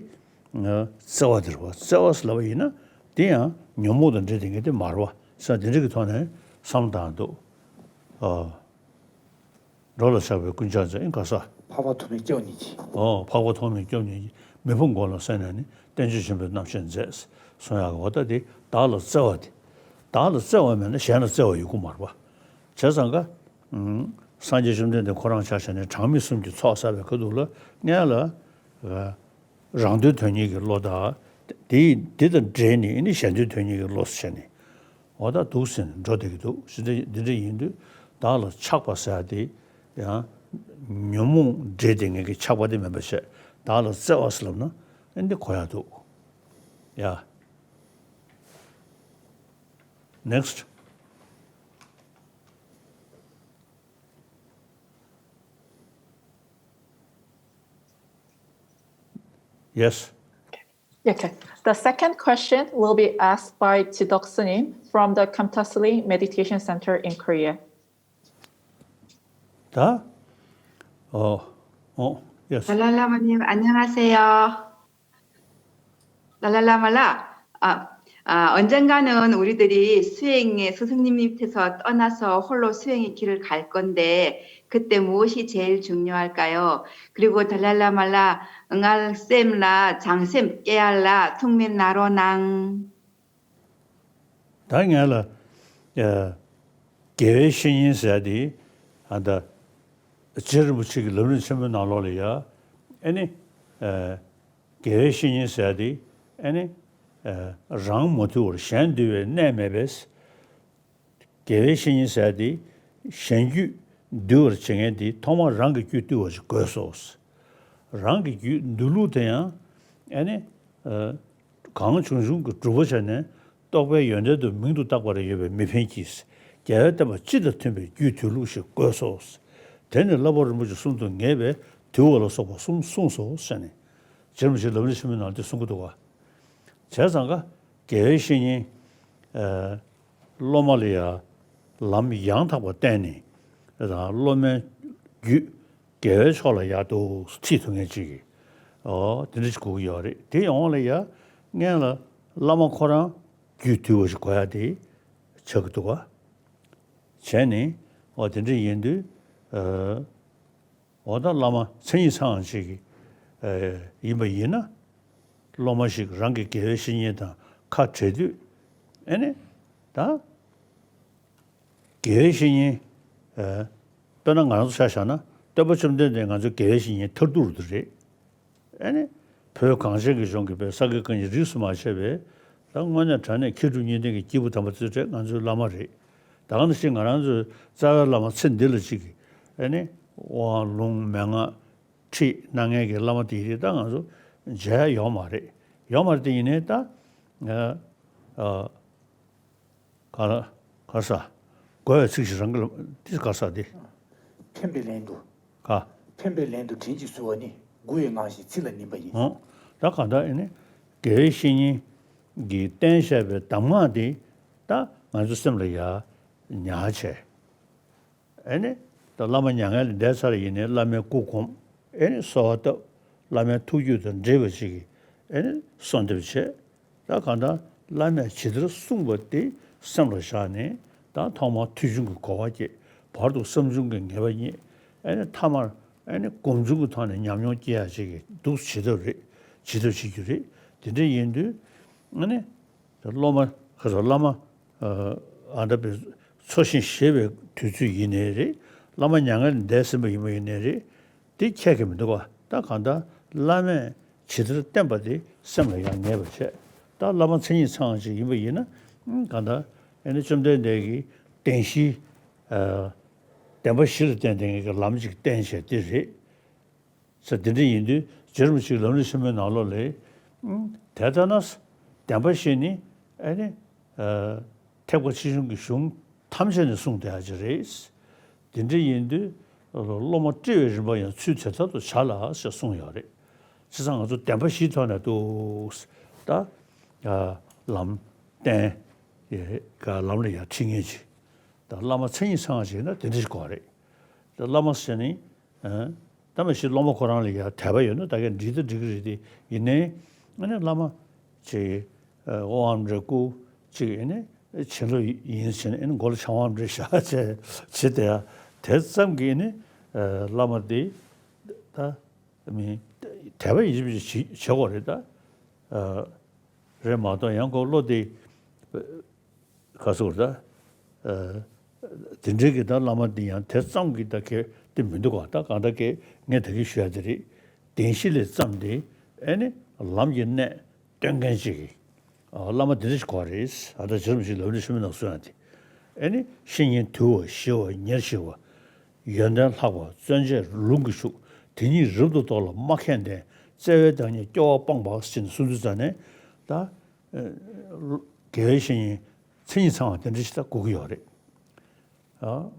ཨ། བརྩེ་བ་དེ་རེད་བ། བརྩེ་བ་ཟེར་ལབ་པ་ཡིན་ན་དེ་ཡང་ཉོན་མོངས་དང་འབྲེལ་བསྡད་མཁན་དེ་མ་རེད་བ་ཟེར་དེ་འདྲ་གི་ཐོག་ནས་བསམ་བློ་བཏང་འདུག་ཨ། འགྲོ་ལ་ཆགས་པས་ཀུན་ཆགས་མཛད། ཨིན་ག་ས། འཕགས་པ་ཐོགས་མེད་སྐྱབས་གཉིས་ཀྱིས། ཨོ། འཕགས་པ་ཐོགས་མེད་སྐྱབས་གཉིས་ཀྱིས། མི་ཕམ་མགོན་ལ་གསན་ནས་ནི། བསྟན་བཅོས་ཆེན་པོའི་རྣམ་བཤད་མཛད། གསུང་ཡག་གི་འོ་ད་དེ་བདག་ལ་བརྩེ་བ་དེ། བདག་ལ་བརྩེ་བ་མེད་ན་གཞན་ལ་བརྩེ་བ་ཡོད་དགོས་མ་རེད་བ། བྱས་ཙང་ཀ། ཨུམ། སངས་རྒྱས་བཅོམ་ལྡན་འདས་ཁོ་རང་ཆ་བཞག་ནས་གྲངས་མེད་གསུམ་གྱི་ཚོགས་བསགས་པའི་ཁ་ཐུག་ལ་སྔོན་ལ། ཨ། རང་དོན་དོན་གཉེར་གྱི་བློ་དང་། དེ་ཡི་དེ་དང་འབྲེལ་ནས་ནི་གཞན་དོན་དོན་གཉེར་གྱི་བློ་ཟེར་ནས། འོ་ད་འདུག་ཟེར་ནས་འགྲོ་བསྡད་ཀྱི་འདུག་ཟེར་ཏེ་འདི་འདྲ་ཡིན་དུས་བདག་ལ་ཆགས་པ་ཟེར་ཡ་དེ་ཡང་ཉོན་མོངས་འདྲེས་བསྡད་མཁན་གྱི་ཆགས་པ་དེ་མིན་པ་བྱས་བདག་ལ་བརྩེ་བ་ཟེར་ལབ་ན་ཨེ་འདི་གོ་ཡག་འདུག་ཡ། Next. Yes. Okay. The second question will be asked by Jidok Sunim from the Kamtasli Meditation Center in Korea. ད། ཨོ། ཨོ། Yes. 달라라마님, 안녕하세요. 달라라마라, 아, 아, 언젠가는 우리들이 수행의 스승님 밑에서 떠나서 홀로 수행의 길을 갈 건데, 그때 무엇이 제일 중요할까요? 그리고 달라라마라, ың알 쌤라, 장쌤, 깨알 라, 퉁ܡ ܢܪܘܢ ܢ། ད་ངས་ལ། ཨ། དགེ་བའི་བཤེས་གཉེན་ཟེར་ཡ་དེ། ཨ། ད། རྗེ་རིན་པོ་ཆེ་གི་ལམ་རིམ་ཆེན་མོའི་ནང་ལོགས་ལ་ཡ། ཨེ་ནི། ཨ། དགེ་བའི་བཤེས་གཉེན་ཟེར་ཡ་དེ། ཨེ་ནི། ཨ། རང་མ་དུལ་བར་གཞན་དུལ་བའི་གནས་མེད་པས། དགེ་བའི་བཤེས་གཉེན་ཟེར་ཡ་དེ་གཞན་རྒྱུད་འདུལ་བར་བྱེད་མཁན་དེ་ཐོག་མར་རང་གི་རྒྱུད་བཏུལ་བ་ཞིག་དགོས་སོ། རང་གི་རྒྱུད་འདུལ་ལུགས་དེ་ཡང་ཨ་ནི། ཨ། གང་བྱུང་བྱུང་གི་སྒྲུབ་པ་བྱས་ནས་རྟོགས་པའི་ཡོན་ཏན་དུ་མིང་དུ་བཏགས་པ་རེ་ཡོད་པས་མི་ཕན་གྱི། རྒྱལ་བའི་བསྟན་པ་སྤྱི་དང་མཐུན་པའི་རྒྱུད་འདུལ་ལུགས་ཤིག་དགོས་སོ། དེ་ནི་བསླབ་པ་རིན་པོ་ཆེ་གསུམ་དུ་ངེས་པས་དུལ་བ་ལ་སོགས་པ་གསུམ་གསུངས་སོ་ཟེར་ནས། རྗེ་རིན་པོ་ཆེ་ལམ་རིམ་ཆེན་མོའི་ནང་དུ་གསུང་གི་འདུག་ག། བྱས་ཙང་ཀ་དགེ་བའི་བཤེས་གཉེན། ཨ། སློབ་མ་ལ་ཡ་ལམ་ཡང་དག་པ་བསྟན་ནས་དང་སློབ་མའི་རྒྱུད་དགེ་བའི་ཕྱོགས་ལ་ཡར་དུ་ཁྲིད་ཐུབ་མཁན་ཅིག་གི། ཨོ། དེ་འདྲ་ཞིག་དགོས་ཀྱི་ཡོད་རེད། དེ་ཡོང་བ་ལ་ཡ་སྔོན་ལ་བླ་མ་ཁོ་རང་རྒྱུད་དུལ་བ་ཞིག་དགོས་ཡ་དེ་ཆགས་ཀྱི་འདུག་ག། བྱས་ནས་ཨོ་དེ་འདྲ་ཡིན་དུས། ཨ། འོ་ད་བླ་མ་མཚན་ཉིད་ཚང་ཅིག་ཨ་ཡིན་པ་ཡིན་ན། སློབ་མ་ཞིག་རང་གི་དགེ་བའི་བཤེས་གཉེན་དང་ཁ་བྲལ་དུས། ཨེ་ནི། ད། དགེ་བའི་བཤེས་གཉེན། ཨ། དཔེར་ན་ང་རང་ཚོ་ཆ་བཞག་ན་སྟོན་པ་བཅོམ་ལྡན་འདས་ང་ཚོའི་དགེ་བའི་བཤེས་གཉེན་མཐར་ཐུག་རུ་དེ་རེད། ཨེ་ནི། བོད་གངས་ཅན་གྱི་ལྗོངས་ཀྱི་བོད་ས་དགེ་བཀའ་རྙིང་རིས་སུ་མ་ཆད་པའི། ད་དངོས་གནས་དྲང་གནས་མཁས་གྲུབ་གཉིས་ལྡན་གྱི་སྐྱེས་བུ་དམ་པ་ཚོའི་གྲས་ང་ཚོའི་བླ་མ་རེད། ད་ག་ནང་བཞིན་ང་རང་ཚོའི་རྩ་བའི་བླ་མ་ཚེ་འདི་ལ་གཅིག་གི། ཨེ་ནི། དབང་ལུང་མན་ངག་ཁྲིད་གནང་མཁན་གྱི་བླ་མ་དེ་རིགས་ད་ང་ཚོ་མཇལ་ཡ་ཡོད་མ་རེད། ཡོད་མ་རེད་དེ་ཡིན་ནའི་ད། ཨ། ཨ། ག་ལ། ག་ས། དགོས་པའི་ཚིག་ཞིག་རང་གི་ལ་འདི་ག་ས་འདི། འཕེན་པའི་ལན་དུ། ག། འཕེན་པའི་ལན་དུ་དྲིན་གྱིས་གཟུར་བ་ནི། མགུ་ཡི་ངང་ཞིང་ཚིག་ལ་ནིམ་པ་ཡིན། འོ། ད་གང་ལྟར་ཨེ་ནི། དགེ་བའི་བཤེས་གཉེན་གྱིས་བསྟན་བཞག་པའི་གདམས་ངག་འདི་ད་ང་ཚོ་སེམས་ལ་ཡ་ཉར་བྱས། ཨེ་ནི། ད་བླ་མ་མྱ་ངན་ལས་འདས་ཚར་ཡིན་ནའི་བླ་མའི་སྐུ་སྒོམ། ཨེ་ནི་གསོལ་བ་བཏབ། བླ་མའི་ཐུགས་རྒྱུད་དང་འབྲེལ་བ་ཅིག་གིས་ཨེ་ནི་གསོལ་འདེབས་བྱས། ད་གང་ལྟར་བླ་མས་ཇི་ལྟར་གསུངས་པ་དེ་སེམས་ལ་བཞག་ནས་ད་ཐོག་མར་ཐོས་བྱུང་གི་གོ་བ་སྐྱེས། བར་དུ་བསམ་བྱུང་གི་ངེས་པ་རྙེད། ཨེ་ནི་མཐའ་མར་ཨེ་ནི་སྒོམ་བྱུང་གི་ཐོག་ནས་ཉམས་མྱོང་སྐྱེ་ཡག་ཅིག་གི་འདུག་བྱེད་ཐབས་རེད། བྱེད་ཐབས་བྱེད་རྒྱུ་རེད། དེ་འདྲ་ཡིན་དུས་ཨེ་ནི་སློབ་མ་ཁ་སང་བླ་མ་ཨ་ད་པའི་འཚོ་ཞིང་གཞེས་པའི་དུས་ཚོད་ཡིན་ནའི་རེད། བླ་མ་མྱ་ངན་ལས་འདས་ཟིན་པ་ཡིན་པ་ཡིན་ནའི་རེད། དེ་ཁྱད་ཀྱི་མི་འདུག་ག་ད་གང་ལྟར་བླ་མས་ཇི་ལྟར་བསྟན་པ་དེ་སེམས་ལ་ཡང་ངེས་པར་བྱས། ད་བླ་མ་མཚན་ཉིད་ཚང་བ་ཅིག་ཡིན་པ་ཡིན་ན། ཨང་། གང་ལྟར་ཨེ་ནི་བཅོམ་ལྡན་འདས་ཀྱིས་བདེན་བཞི། ཨ། བདེན་པ་བཞི་ལ་བརྟེན་བསྡད་མཁན་གྱི་ལམ་ཅིག་བསྟན་བྱས་དེ་རེད། ས་དེ་འདྲ་ཡིན་དུས་རྗེ་རིན་པོ་ཆེའི་ལམ་རིམ་ཆེན་མོའི་ནང་ལོགས་ལ། ཨང་། དེ་ལྟར་ན། བདེན་པ་བཞི་ནི་ཨེ་ནི། ཨ། ཐེག་པ་ཆེ་ཆུང་གི་གཞུང་ཐམས་ཅད་ནས་གསུངས་བསྡད་ཡ་ཅིག་རེད། དེ་འདྲ་ཡིན་དུས་སློབ་མ་བཀྲི་བའི་རིམ་པ་ཡང་ཚུལ་དེ་ལྟར་དུ་བྱ་ལ་ཞེས་གསུངས་ཡོད་རེད། བྱས་ཙང་ང་ཚོ་བདེན་པ་བཞིའི་ཐོག་ནས་འདུག་ད། ཨ། ལམ་བསྟན། ཡ། ག་ལམ་ལ་ཡར་ཁྲིད་མཁན་ཅིག་ད་བླ་མ་མཚན་ཉིད་ཚང་བ་ཅིག་ཡིན་ན་དེ་འདྲ་ཞིག་དགོས་རེད། ད་བླ་མ་ཟེར་ནི། ཨ། ད་མ་གཞི་སློབ་མ་ཁོ་རང་ལ་ཡང་དད་པ་ཡོད་ན་ད་གས་འགྲིག་ད་འགྲིག་གི་རེད་དེ། ཡིན་ནའི་ཨ་ནི་བླ་མ་ཅིག་ཨ། དབང་འདྲ་བསྐུར་ཅིག་ཨ་ནི་བྱིན་རླབས་ཡིན་ཟེར་ནས་ཨ་ནི་མགོ་ལ་ཆང་བ་འདྲ་བཞག་བྱས་བྱེད་དེ་ཡ། དེ་ཙམ་གྱིས་ཨ་ནི། ཨ། བླ་མ་དེ་ད་མི་དད་པ་ཡིན་གཅིག་མིན་གཅིག་བྱེད་དགོས་རེད་ད། ཨ། རེད་མ་གཏོགས་ཡང་ཁོ་བློ་དེ། ག་ཟེར་དགོས་རེད་ད། ཨ། དེ་འདྲའི་གི་ད་བླ་མ་འདི་ཡང་དེ་ཙམ་གྱི་ད་གལ་ཏེ་མི་འདུག་ག་ད་གང་ལྟར་གི་ངས་ད་གིན་ཞུ་ཡ་དེ་རེད། བདེན་བཞི་ལས་བརྩམས་ཏེ་ཨེ་ནི་ལམ་གྱི་གནད་སྟོན་མཁན་ཅིག་གི། ཨ། བླ་མ་འདི་འདྲ་ཞིག་དགོས་རེད། ཨ། ད་རྗེ་རིན་པོ་ཆེའི་ལམ་རིམ་ཆེན་མོའི་ནང་གསུངས་ཡ་དེ། ཨེ་ནི་བཤེས་གཉེན་དུལ་བ་ཞི་བ་ཉེར་ཞི་བ། ཡོན་ཏན་ལྷག་པ་བརྩོན་བཅས་ལུང་གིས་ཕྱུག་དེ་ཉིད་རབ་ཏུ་རྟོགས་ལ་སྨྲ་མཁས་ལྡན། བརྩེ་བའི་བདག་ཉིད་སྐྱོ་བ་སྤངས་པ་ཟེར་ནས་གསུངས་དུས་ཙ་ནས། ད། ཨ། དགེ་བའི་བཤེས་གཉེན་མཚན་ཉིད་ཚང་བ་དེ་འདྲ་ཞིག་ད་དགོས་ཀྱི་ཡོད་རེད། ཨ།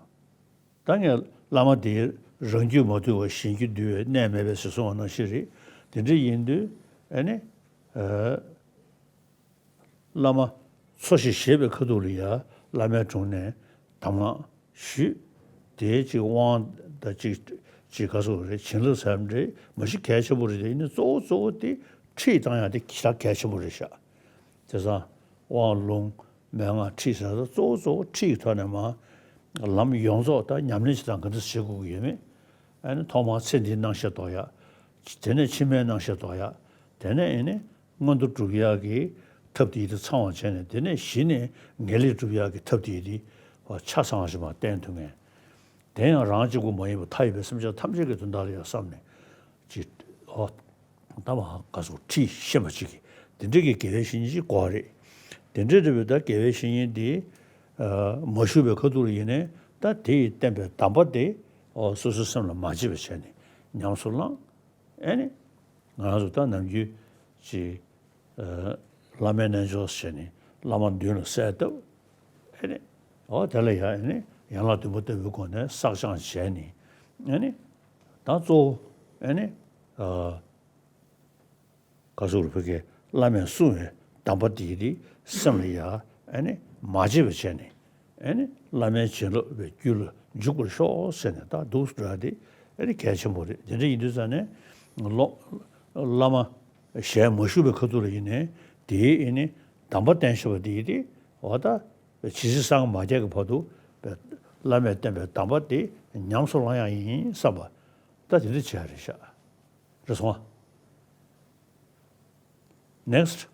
ད་ངས་བླ་མ་དེ་རང་རྒྱུད་མ་དུལ་བ་གཞན་རྒྱུད་འདུལ་བའི་གནས་མེད་པས་ཟེར་གསུངས་པ་ནང་བཞིན་རེད། དེ་འདྲ་ཡིན་དུས་ཨེ་ནི། ཨ། བླ་མ་འཚོ་ཞིང་གཞེས་པའི་ཁ་ཐུག་ལ་ཡ་བླ་མའི་དྲུང་ནས་གདམས་ངག་ཞུས། དེའི་ཅིག་དབང་དང་ཅིག་ཅིག་ག་ཟེར་དགོས་རེད། བྱིན་རླབས་ཟེར་ཡ་འདྲ་མ་གཞི་གལ་ཆེན་པོ་རེད་དེ། ཡིན་ནའི་གཙོ་བོ་གཙོ་བོ་དེ་ཁྲིད་བཏང་ཡ་དེ་ཞེ་དྲག་གལ་ཆེན་པོ་རེད་ཤག་དེ་སང་དབང་ལུང་མན་ངག་ཁྲིད་ཟེར་ཡ་གཙོ་བོ་གཙོ་བོ་ཁྲིད་ཀྱི་ཐོག་ནས་མར་ལམ་ཡོངས་རྫོགས་ད་ཉམས་ལེན་བྱེད་སྟངས་ག་འདྲ་བྱེད་དགོས་ཀྱི་ཡོད་མེད། ཨ་ནི་ཐོག་མར་ཚེ་འདིའི་སྣང་ཤས་ལྡོག་ཡ། དེ་ནས་ཕྱི་མའི་སྣང་ཤས་ལྡོག་ཡ། དེ་ནས་ཨེ་ནི་མངོན་མཐོ་སྒྲུབ་ཡག་གི་ཐབས་དེ་ཡི་དེ་ཚང་བ་བྱས་ནས། དེ་ནས་གཞི་ནས་ངེས་ལེགས་སྒྲུབ་ཡག་གི་ཐབས་དེ་ཡི་དེ་ཆ་ཚང་བ་ཞིག་མར་བསྟན་ཐུབ་མཁན། དེ་ཡང་རང་གཅིག་པུ་མ་ཡིན་པར་མཐའ་ཡས་པའི་སེམས་ཅན་ཐམས་ཅད་ཀྱི་དོན་དག་ལ་ཡང་བསམ་ནས་ཅིག་ཨོ། ད་མ་ག་སོ་ཁྲིད་ཤེས་པ་ཅིག་གིས་དེ་འདྲ་གི་དགེ་བའི་བཤེས་གཉེན་ཅིག་དགོས་རེད། དེ་འདྲ་རེད་པས། ད་དགེ་བའི་བཤེས་གཉེན་དེ། ཨ། མ་ཞུགས་པའི་ཁ་ཐུག་ལ་ཡིན་ནའི་ད་དེ་ཡི་བསྟན་པའི་གདམས་པ་དེ། ཨོ། སོ་སོའི་སེམས་ལ་མ་བརྗེད་པ་བྱས་ནས་ཉམས་སུ་བླངས། ཨེ་ནི། ང་རང་ཚོ་ད་ནམ་རྒྱུན་ཅིག་ཨ། བླ་མའི་རྣལ་འབྱོར་ཟེར་ནས་བླ་མ་མདུན་ལ་གསལ་བཏབ། ཨེ་ནི། ཨོ། དེ་ལ་ཡང་ཨེ་ནི་ཡན་ལག་བདུན་པོ་ལྟ་བུའི་སྒོ་ནས་བསགས་སྦྱང་བྱས་ནས། ཨེ་ནི། ད་གཙོ་བོ་ཨེ་ནི། ཨ། ག་ཟེར་དགོས་རེད། བོད་ཀྱི་བླ་མས་གསུངས་པའི་གདམས་པ་འདི་ཡི་དེ་སེམས་ལ་ཡ་ཨེ་ནི་མ་བརྗེད་པ་བྱས་ནས། ཨེ་ནི་བླ་མའི་བྱིན་རླབས་པའི་རྒྱུད་ལ་འཇུག་པར་ཤོག་ཟེར་ནས་ད་འདུག་སེ་འགྲོ་ཡ་དེ་ཨེ་ནི་གལ་ཆེན་པོ་རེད། དེ་འདྲ་ཡིན་དུས་ཙ་ནས་ལོ། བླ་མ་ཞལ་མ་བཞུགས་པའི་ཁ་ཐུག་ལ་ཡིན་ནའི་དེའི་ཨེ་ནི་གདམས་པ་བསྟན་བཞག་པ་དེ་ཡི་དེ། འོ། ད་ཇི་སྲིད་སངས་མ་རྒྱས་ཀྱི་བར་དུ་བླ་མས་བསྟན་པའི་གདམས་པ་དེ་ཉམས་སུ་བླང་ཡག་ཡིན་བསམ་པ། ད་དེ་འདྲ་བྱས་རེད་ཤག་རེད་སོང་ཨ། Next.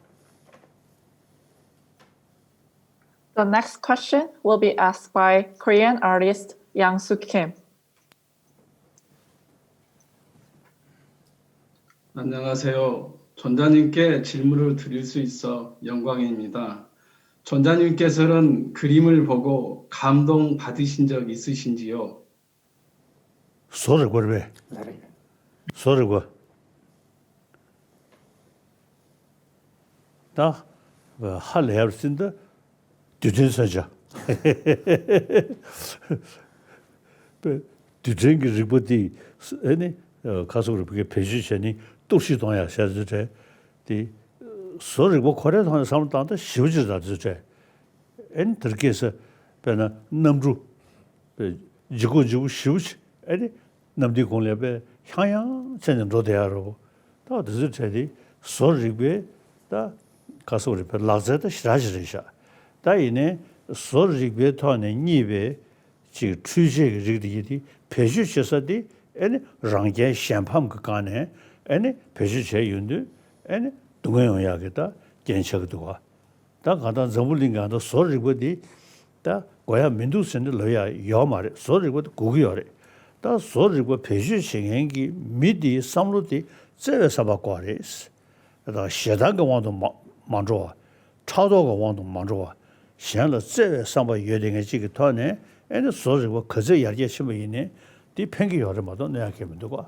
The next question will be asked by Korean artist Yang Suk Kim. 안녕하세요. 전자님께 질문을 드릴 수 있어 영광입니다. 전자님께서는 그림을 보고 감동 받으신 적 있으신지요? བཟོ་རིག་པ་རེད་པས། བཟོ་རིག་པ། ད་ཧ་ལས་པ་ཟིན་ད། རྡུལ་ཕྲན་མཚོན་ཆ། པས། རྡུལ་ཕྲན་གྱི་རིག་པ་དེ་ཨེ་ནི་ཁ་སོག་རིག་པ་གིས་བེད་སྤྱོད་བྱས་ནས་གཏོར་བཤིག་གཏོང་ཡག་བྱས་ཚུལ་བྲལ་དེ། བཟོ་རིག་པ་ཁོ་རའི་ཐོག་ནས་བསམ་བློ་བཏང་ད་ཞིབ་ཅིག་ད་ཚུལ་བྲལ། ཨེ་ནི་དེར་སྐྱེས་ས་དཔེར་ན་གནམ་གྲུ། པས། ལྗིད་ཁོག་ལྗིད་པོ་ཞེ་པོ་ཅིག་ཨེ་ནི་གནམ་དུས་གོང་ལ་པས་ཧང་ཡང་བྱས་ནས་འགྲོ་བསྡད་ཡ་རེད། ད་དེ་ཚོའི་གྲས་དེ་བཟོ་རིག་པའི་ད་ག་སོག་རིག་པའི་ལག་རྩལ་ད་ཞེ་དྲག་ཞིག་རེད་ཤག་ད་ཡིན་ནའི་བཟོ་རིག་པའི་ཐོག་ནས་རྙེད་པའི་ཅིག་འཕྲུལ་ཆས་ཀྱི་རིགས་དེ་ཡིན་དེ་བེད་སྤྱོད་བྱེད་ས་དེ་ཨེ་ནི་རང་རྐྱ་གཞན་ཕམ་གྱི་སྒང་ནས་ཨེ་ནི་བེད་སྤྱོད་བྱས་ཡོང་དུས་ཨེ་ནི་སྡུག་བསྔལ་ཡོང་ཡག་གི་ད་རྐྱེན་ཆགས་ཀྱི་འདུག་བ། ད་གང་ལྟར་འཛམ་བུ་གླིང་གང་ལྟར་བཟོ་རིག་པ་འདི་ད་དགོས་ཡ་མི་འདུག་ཟེར་ནས་ལབ་ཡ་ཡོད་མ་རེད། བཟོ་རིག་པ་འདི་དགོས་ཀྱི་ཡོད་རེད། ད་ ད་བཟོ་རིག་པ་བེད་སྤྱོད་བྱེད་མཁན་གྱི་མི་དེའི་བསམ་བློ་དེ་བརྩེ་བའི་བསམ་པ་དགོས་རེད། ད་ཞེ་སྡང་གི་དབང་དུ་མ་མ་འགྲོ་བ། ཕྲག་དོག་གི་དབང་དུ་མ་འགྲོ་བ། གཞན་ལ་བརྩེ་བའི་བསམ་པ་ཡོད་བསྡད་མཁན་གཅིག་གི་ཐོག་ནས་ཨེ་ནི་བཟོ་རིག་པ་ག་ཚོད་ཡར་རྒྱས་ཕྱིན་པ་ཡིན་ནའི་དེ་ཕན་གྱི་ཡོད་རེད་མ་གཏོགས་གནོད་ཡག་གི་མི་འདུག་ག་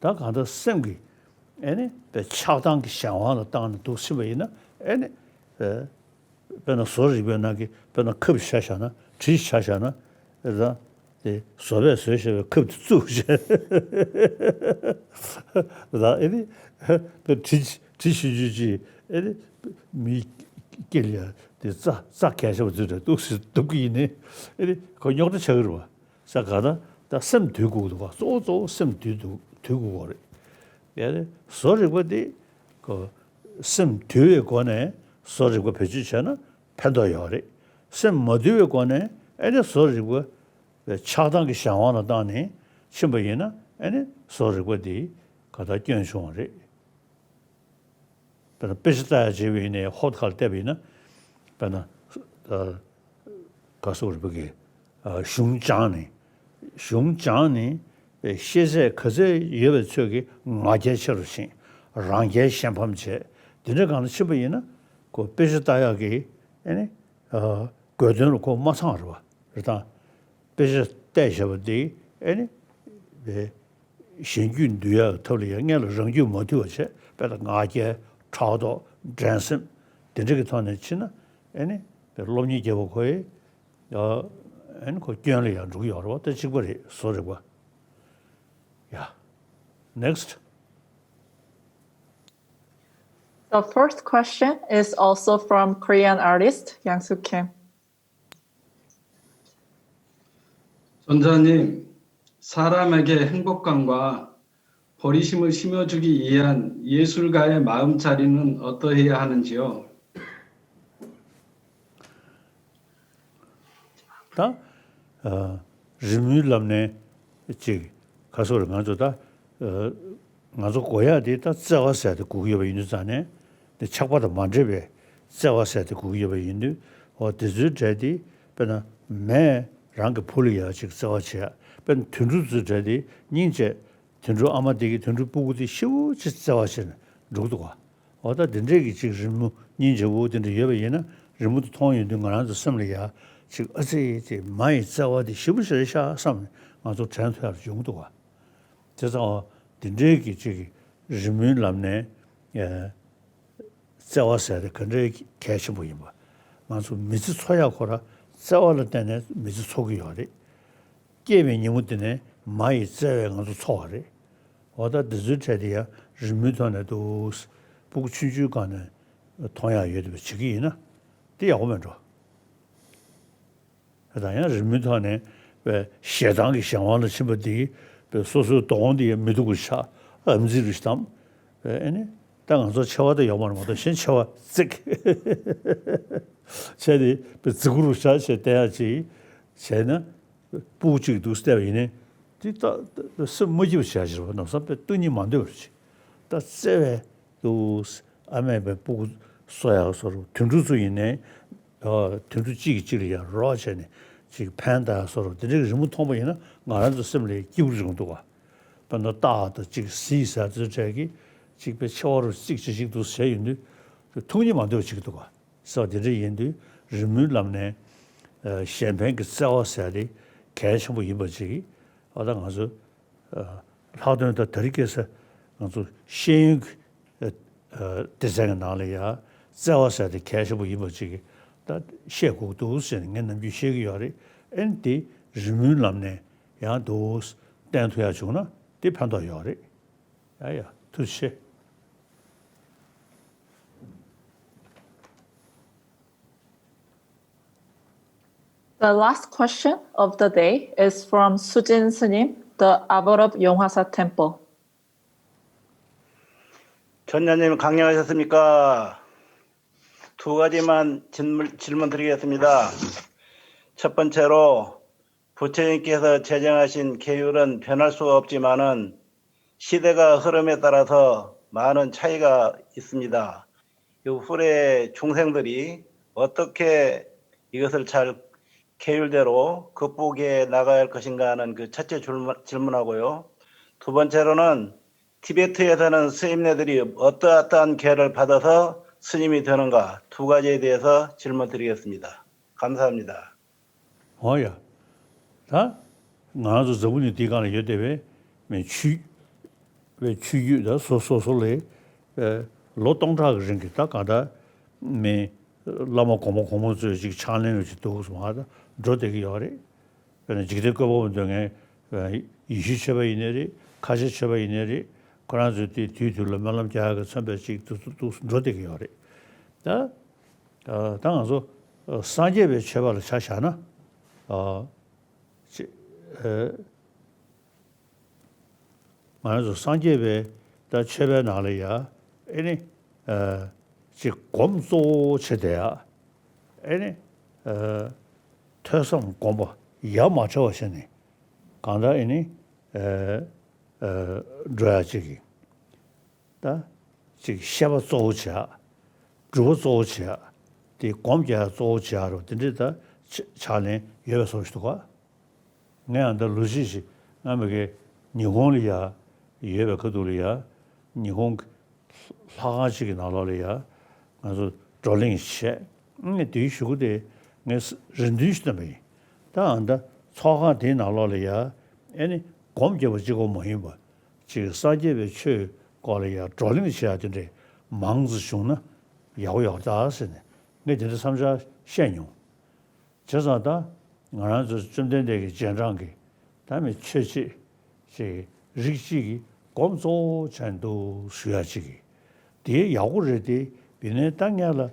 ད་གང་ལྟར་སེམས་ཀྱི་ཨེ་ནི་དཔེ་ཆགས་སྡང་གི་གཞན་དབང་ལ་བཏང་ནས་འདུག་ཕྱིན་པ་ཡིན་ན་ཨེ་ནི་དཔེ་དཔེར་ན་བཟོ་རིག་པའི་ནང་གི་དཔེར་ན་ཁབ་ཆ་བཞག་ན་གྲི་ཆ་བཞག་ན་ཨེ་ད་དེ་བཟོ་པས་བཟོས་བཞག་པའི་ཁབ་དེ་བཙུགས་བྱས་ད་ཨེ་ནི་དཔེ་གྲི་གྲི་ཆུང་ཆུང་ཅིག་ཨེ་ནི་མིའི་སྐེ་ལ་ཡ་དེ་རྩ་རྩ་གས་ཆེ་བ་ཚོས་འདྲ་འདུག་སེ་འདུག་གི་ཡིན་ནའི་ཨེ་ནི་ཁོ་རྙོག་དྲ་ཆགས་ཀྱི་རེད་བ། ས་ག་ད་ད་སེམས་དུལ་དགོས་འདུག་བ། གཙོ་བོ་གཙོ་བོ་སེམས་དུལ་འདུག་དུལ་དགོས་གོ་རེད། ཡ་རེད། བཟོ་རིག་པ་འདི་ཁོ་སེམས་དུལ་བའི་སྒོ་ནས་བཟོ་རིག་པ་བེད་སྤྱོད་བྱས་ན་ཕན་ཐོགས་ཡོད་རེད། སེམས་མ་དུལ་བའི་སྒོ་ནས་ཨེ་ནི་བཟོ་རིག་པ་ཆགས་སྡང་གི་གཞན་དབང་ལ་བཏང་ནས་ཕྱིན་པ་ཡིན་ན་ཨེ་ནི་བཟོ་རིག་པ་འདི་ག་ད་སྐྱོན་བྱུང་བ་རེད། དཔེར་ན་དཔེ་ཆ་ལྟ་ཡག་བྱས་པ་ཡིན་ནའི་ཧོབ་ཁ་ལ་བལྟས་པ་ཡིན་ན། དཔེར་ན་ཨ་ག་སོགས་རིག་པ་གི་ཨ་གཞུང་སྦྱངས་ནས་གཞུང་སྦྱངས་ནས་ཤེས་ཚད་ག་ཚོད་ཡོད་པའི་ཚོད་ཀྱིས་ང་རྒྱལ་ཆེ་རུ་ཕྱིན། རང་རྒྱལ་གཞན་ཕམ་བྱས། དེ་འདྲ་གང་ལ་ཕྱིན་པ་ཡིན་ན་ཁོ་དཔེ་ཆ་ལྟ་ཡག་གི་ཨ་ནི་ཨ་དགོས་དོན་ལ་ཁོ་མ་ཚང་བ་རེད་བ། རེད་དང་། དཔེ་ཆ་བལྟས་བཞག་པ་འདི་ཨེ་ནི་བའི་གཞན་རྒྱུད་འདུལ་ཡག་གི་ཐབས་ལ་ཡང་སྔོན་ལ་རང་རྒྱུད་མ་དུལ་བ་བྱས། དཔེར་ན་ང་རྒྱལ། ཕྲག་དོག། འགྲན་སེམས། དེ་འདྲ་གི་ཐོག་ནས་ཕྱིན་ན་ཨེ་ནི་བའི་སློབ་གཉེར་རྒྱག་པ་ཁོ་ཡི་ཨེ་ནི་ཁོ་སྐྱོན་ལ་ཡང་འགྲོ་གི་ཡོད་རེད་བ། དེ་གཅིག་པ་རེད། བཟོ་རིག་པ། ཡ། Next. The fourth question is also from Korean artist Yang Suk Kim. 전자님, 사람에게 행복감과 보리심을 심어주기 위한 예술가의 마음 자리는 어떠해야 하는지요? ད་རི་མོའི་ལམ་ནས་ཅིག་ག་སོགས་རེད། ང་ཚོ་ད་ང་ཚོ་དགོས་ཡག་དེ་ད་བརྩེ་བ་ཟེར་དེ་དགོས་ཀྱི་ཡོད་པ་ཡིན་དུས་ཙང་ནས། དེ་ཆགས་པ་དང་མ་འདྲེས་པའི་བརྩེ་བ་ཟེར་དེ་དགོས་ཀྱི་ཡོད་པ་ཡིན་དུས། འོ་དེ་ཚོའི་གྲས་དེ་དཔེར་ན་མས་རང་གི་བུ་ལ་ཡ་ཅིག་བརྩེ་བ་བྱེད་ཡ། དཔེར་ན་དུད་འགྲོ་ཚོའི་གྲས་དེ་སྙིང་རྗེ། དུད་འགྲོ་ཨ་མ་དེ་གིས་དུད་འགྲོ་སྤུ་གུ་དེ་ཞེ་པོ་ཅིག་བརྩེ་བ་བྱས་ནས་འགྲོ་གི་འདུག་ག་འོ་ད་དེ་འདྲས་ཀྱི་ཅིག་རི་མོ་སྙིང་རྗེ་པོ་དེ་འདྲ་ཡོད་པ་ཡིན་ན། རི་མོ་དེ་མཐོང་ཡོང་དུས་ང་རང་ཚོ་སེམས་ལ་ཡ་ཅིག་ཨ་ཙི་ཅིག་མ་ཡི་བརྩེ་བ་དེ་ཞེ་པོ་ཞིག་རེད་ཤག་བསམ་ནས་ང་ཚོ་དྲན་ཐུབ་ཡག་ཡོང་གི་འདུག་ག་དེ་ཙང་འོ་དེ་འདྲས་ཀྱི་ཅིག་རི་མོའི་ལམ་ནས་ཨེ་བརྩེ་བ་ཟེར་དེ་ག་འདྲའི་གལ་ཆེན་པོ་ཡིན་པ། ང་ཚོ་མི་ཚེ་འཚོ་ཡག་ཁོ་རང་བརྩེ་བ་ལ་བརྟེན་ནས་མི་ཚེ་འཚོ་གི་ཡོད་རེད། སྐྱེས་པའི་ཉིན་མོ་དེ་ནས་མ་ཡི་བརྩེ་བས་ང་ཚོ་འཚོ་བ་རེད། འོ་ད་འདི་ཚོའི་གྲས་དེ་ཡང་རི་མོའི་ཐོག་ནས་འདུག་སྤུ་གུ་ཆུང་ཆུང་སྒང་ནས་མཐོང་ཡག་ཡོད་པ་བྱེད་ཀྱི་ཡིན་ན་དེ་ཡག་པོ་མེད་འགྲོ། ད་ཡང་རི་མོའི་ཐོག་ནས་པའི་ཞེ་སྡང་གི་གཞན་དབང་ལ་ཕྱིན་པ་འདི་པའི་སོ་སོའི་དོ་དགོང་འདི་ཡང་མི་སྡུག་པ་ཆགས། ཨ་མཛེས་རུ་བཏང་། པའི་ཨེ་ནི་ད་ང་ཚོ་ཆེ་བ་དེ་ཡོག་མ་རེད་མ་གཏོགས་གཞན་ཆེ་བ་བརྩེགས་བྱས་ཏེ་པའི་བརྩེགས་རུ་བཞག་བྱས་བསྟན་ཡག་ཅིག་བྱས་ན། སྤུ་གུ་གཅིག་འདུག་བལྟས་པ་ཡིན་ནའི་དེ་ད་སེམས་མ་སྐྱིད་པ་བྱས་ཕྱིར་བ་ནམ་སང་པའི་སྟོང་ཉིད་མ་འདོད་པར་བྱེད། ད་བརྩེ་བས་འདུག་ཨ་མས་པའི་སྤུ་གུ་གསོ་ཡག་བཟོ་རུ་དུད་འགྲོ་ཚོ་ཡིན་ནའི་དུད་འགྲོ་གཅིག་གིས་གཅིག་ལ་ཡང་རོགས་བྱས་ནས་ཅིག་ཕན་བཏགས་ཡག་བཟོ་རུ་དེ་འདྲའི་རི་མོ་མཐོང་པ་ཡིན་ན་ང་རང་ཚོ་སེམས་ལ་སྐྱིད་པོ་རེ་འདུག་ག་དཔེར་ན་སྟག་དང་གཅིག་གཟིག་ཟེར་ཚོའི་གྲས་ཀྱིས་གཅིག་པའི་ཆེ་བ་རུ་གཅིག་བྱེད་ཅིག་འདུག་བྱས་ཡོང་དུས་ཐུགས་ཉིད་མ་འདོད་པ་བྱེད་ཀྱི་འདུག་ག་ས་དེ་འདྲ་ཡིན་དུས་རི་མོའི་ལམ་ནས་གཞན་ཕན་གྱི་བརྩེ་བ་ཟེར་དེ་གལ་ཆེན་པོ་ཡིན་པ་ཅིག་ཨ་ད་ང་ཚོ་ལྷག་དོན་ད་དེ་རིང་ཁ་སང་ང་ཚོ་ཤེས་ཡོན་གྱི་སྡེ་ཚན་གྱི་ནང་ལ་ཡང་བརྩེ་བ་ཟེར་དེ་གལ་ཆེན་པོ་ཡིན་པ་ཅིག་ད་བཤད་དགོས་འདུག་ཟེར་ནས་ངས་ནམ་རྒྱུན་བཤད་ཀྱི་ཡོད་རེད། ཨེ་ནི་དེ་རི་མོའི་ལམ་ནས་ཡང་འདུག་བསྟན་ཐུབ་ཡག་བྱུང་ན་དེ་ཕན་ཐོགས་ཡོད་རེད། ཡ་ཡ་ཐུགས་རྗེ་ཆེ། The last question of the day is from Sujin Snim, the Aborop Yongwhasa Temple. 전자님 강령하셨습니까? 두 가지만 질문, 질문 드리겠습니다. 첫 번째로 부처님께서 제정하신 계율은 변할 수 없지만은 시대가 흐름에 따라서 많은 차이가 있습니다. 이 후래 중생들이 어떻게 이것을 잘 그 부분에 대해서 그 chất vấn 하고요. 두 번째로는 티베트에서는 스님네들이 어떠어떠한 계를 받아서 스님이 되는가 두 가지에 대해서 질문 드리겠습니다. 감사합니다. འོ་ཡ། ད་ང་རང་ཚོ་འཛམ་བུ་གླིང་འདིའི་སྒང་ལ་ཡོད་བསྡད་པའི་མི་ཆོས་པའི་ཆོས་བརྒྱུད་ད་སོ་སོ་སོ་ལས་ལོ་སྟོང་ཕྲག་གི་རིང་གི་ད་གང་ལྟར་མི་བླ་མ་གོང་མ་གོང་མ་ཚོས་ཅིག་ཕྱག་ལེན་རུ་ཅིག་འདུག་སོང་ད་འགྲོ་བསྡད་ཀྱི་ཡོད་རེད། དཔེར་ན་འཇིག་རྟེན་བཀོད་པ་པོ་འདོད་མཁན་ཡེ་ཤུའི་ཆོས་པ་ཡིན་ནའི་རེད། ཁ་ཆེ་ཆོས་པ་ཡིན་ནའི་རེད། ཁོ་རང་ཚོས་དེ་དུས་དུས་ལ་སྨོན་ལམ་རྒྱག་ཡག་གི་མཚོན་པའི་ཅིག་འདུག་འདུག་འགྲོ་བསྡད་ཀྱི་ཡོད་རེད། ད་ད་ང་ཚོ་སངས་རྒྱས་པའི་ཆོས་པ་ལ་ཆ་བཞག་ན་ཅིག་ང་རང་ཚོ་སངས་རྒྱས་པའི་ད་ཆོས་པའི་ནང་ལ་ཡ་ཨེ་ནི་ཅིག་སྒོམ་གཙོ་བོ་བྱེད་བསྡད་ཡ་ཨེ་ནི་ཐོས་བསམ་སྒོམ་པ་ཡ་མ་བྲལ་བ་བྱས་ནས་གང་ལྟར་ཨེ་ནི་འགྲོ་ཡ་ཅིག་གི་ད་ཅིག་བཤད་པ་གཙོ་བོ་བྱེད་ཡ་སྒྲུབ་པ་གཙོ་བོ་བྱེད་ཡ་དེ་སྒོམ་རྒྱག་ཡ་གཙོ་བོ་བྱེད་ཡ་རུ་དེ་འདྲའི་ད་ཕྱག་ལེན་ཡོད་པའི་བཟོ་ཞིག་འདུག་ག་ངས་ཡང་ད་ལོ་རྒྱུས་ཤིག་ང་མི་དགེ་ཉི་ཧོང་ལ་ཡ་ཡོད་པའི་ཁ་ཐུག་ལ་ཡ་ཉི་ཧོང་ལྷ་ཁང་ཅིག་གི་ནང་ལོགས་ལ་ཡ་ང་ཚོ་བགྲོ་གླེང་བྱས་ངས་དེའི་གཞུག་གུ་དེ་ངས་རེ་འདུན་ཞུ་བཏང་པ་ཡིན། ད་ཨ་ད་ཚོགས་ཁང་དེའི་ནང་ལོགས་ལ་ཡ་ཨེ་ནི་སྒོམ་རྒྱབ་པ་གཅིག་པོ་མ་ཡིན་པ་ཅིག་སངས་རྒྱས་པའི་ཆོས་སྐོར་ལ་ཡ་བགྲོ་གླེང་བྱེད་ཡ་དེ་འདྲས་མང་ཙམ་བྱུང་ན་ཡག་པོ་ཡོད་ད་ཟེར་ནས་ངས་དེ་འདྲ་བསམ་འཆར་བཤད་མྱོང་། བྱས་ཙང་ད་ང་རང་ཚོ་བཅོམ་ལྡན་འདས་ཀྱི་རྗེས་འབྲང་གི་ད་མི་ཆོས་བྱེད་ཅིག་རིགས་གཅིག་གི་སྒོམ་གཙོ་བོ་བྱས་འདུག་ཞུ་ཡ་ཅིག་གི་དེ་ཡག་པོ་རེད་དེ་ཡིན་ནའི་ད་ངས་ལ་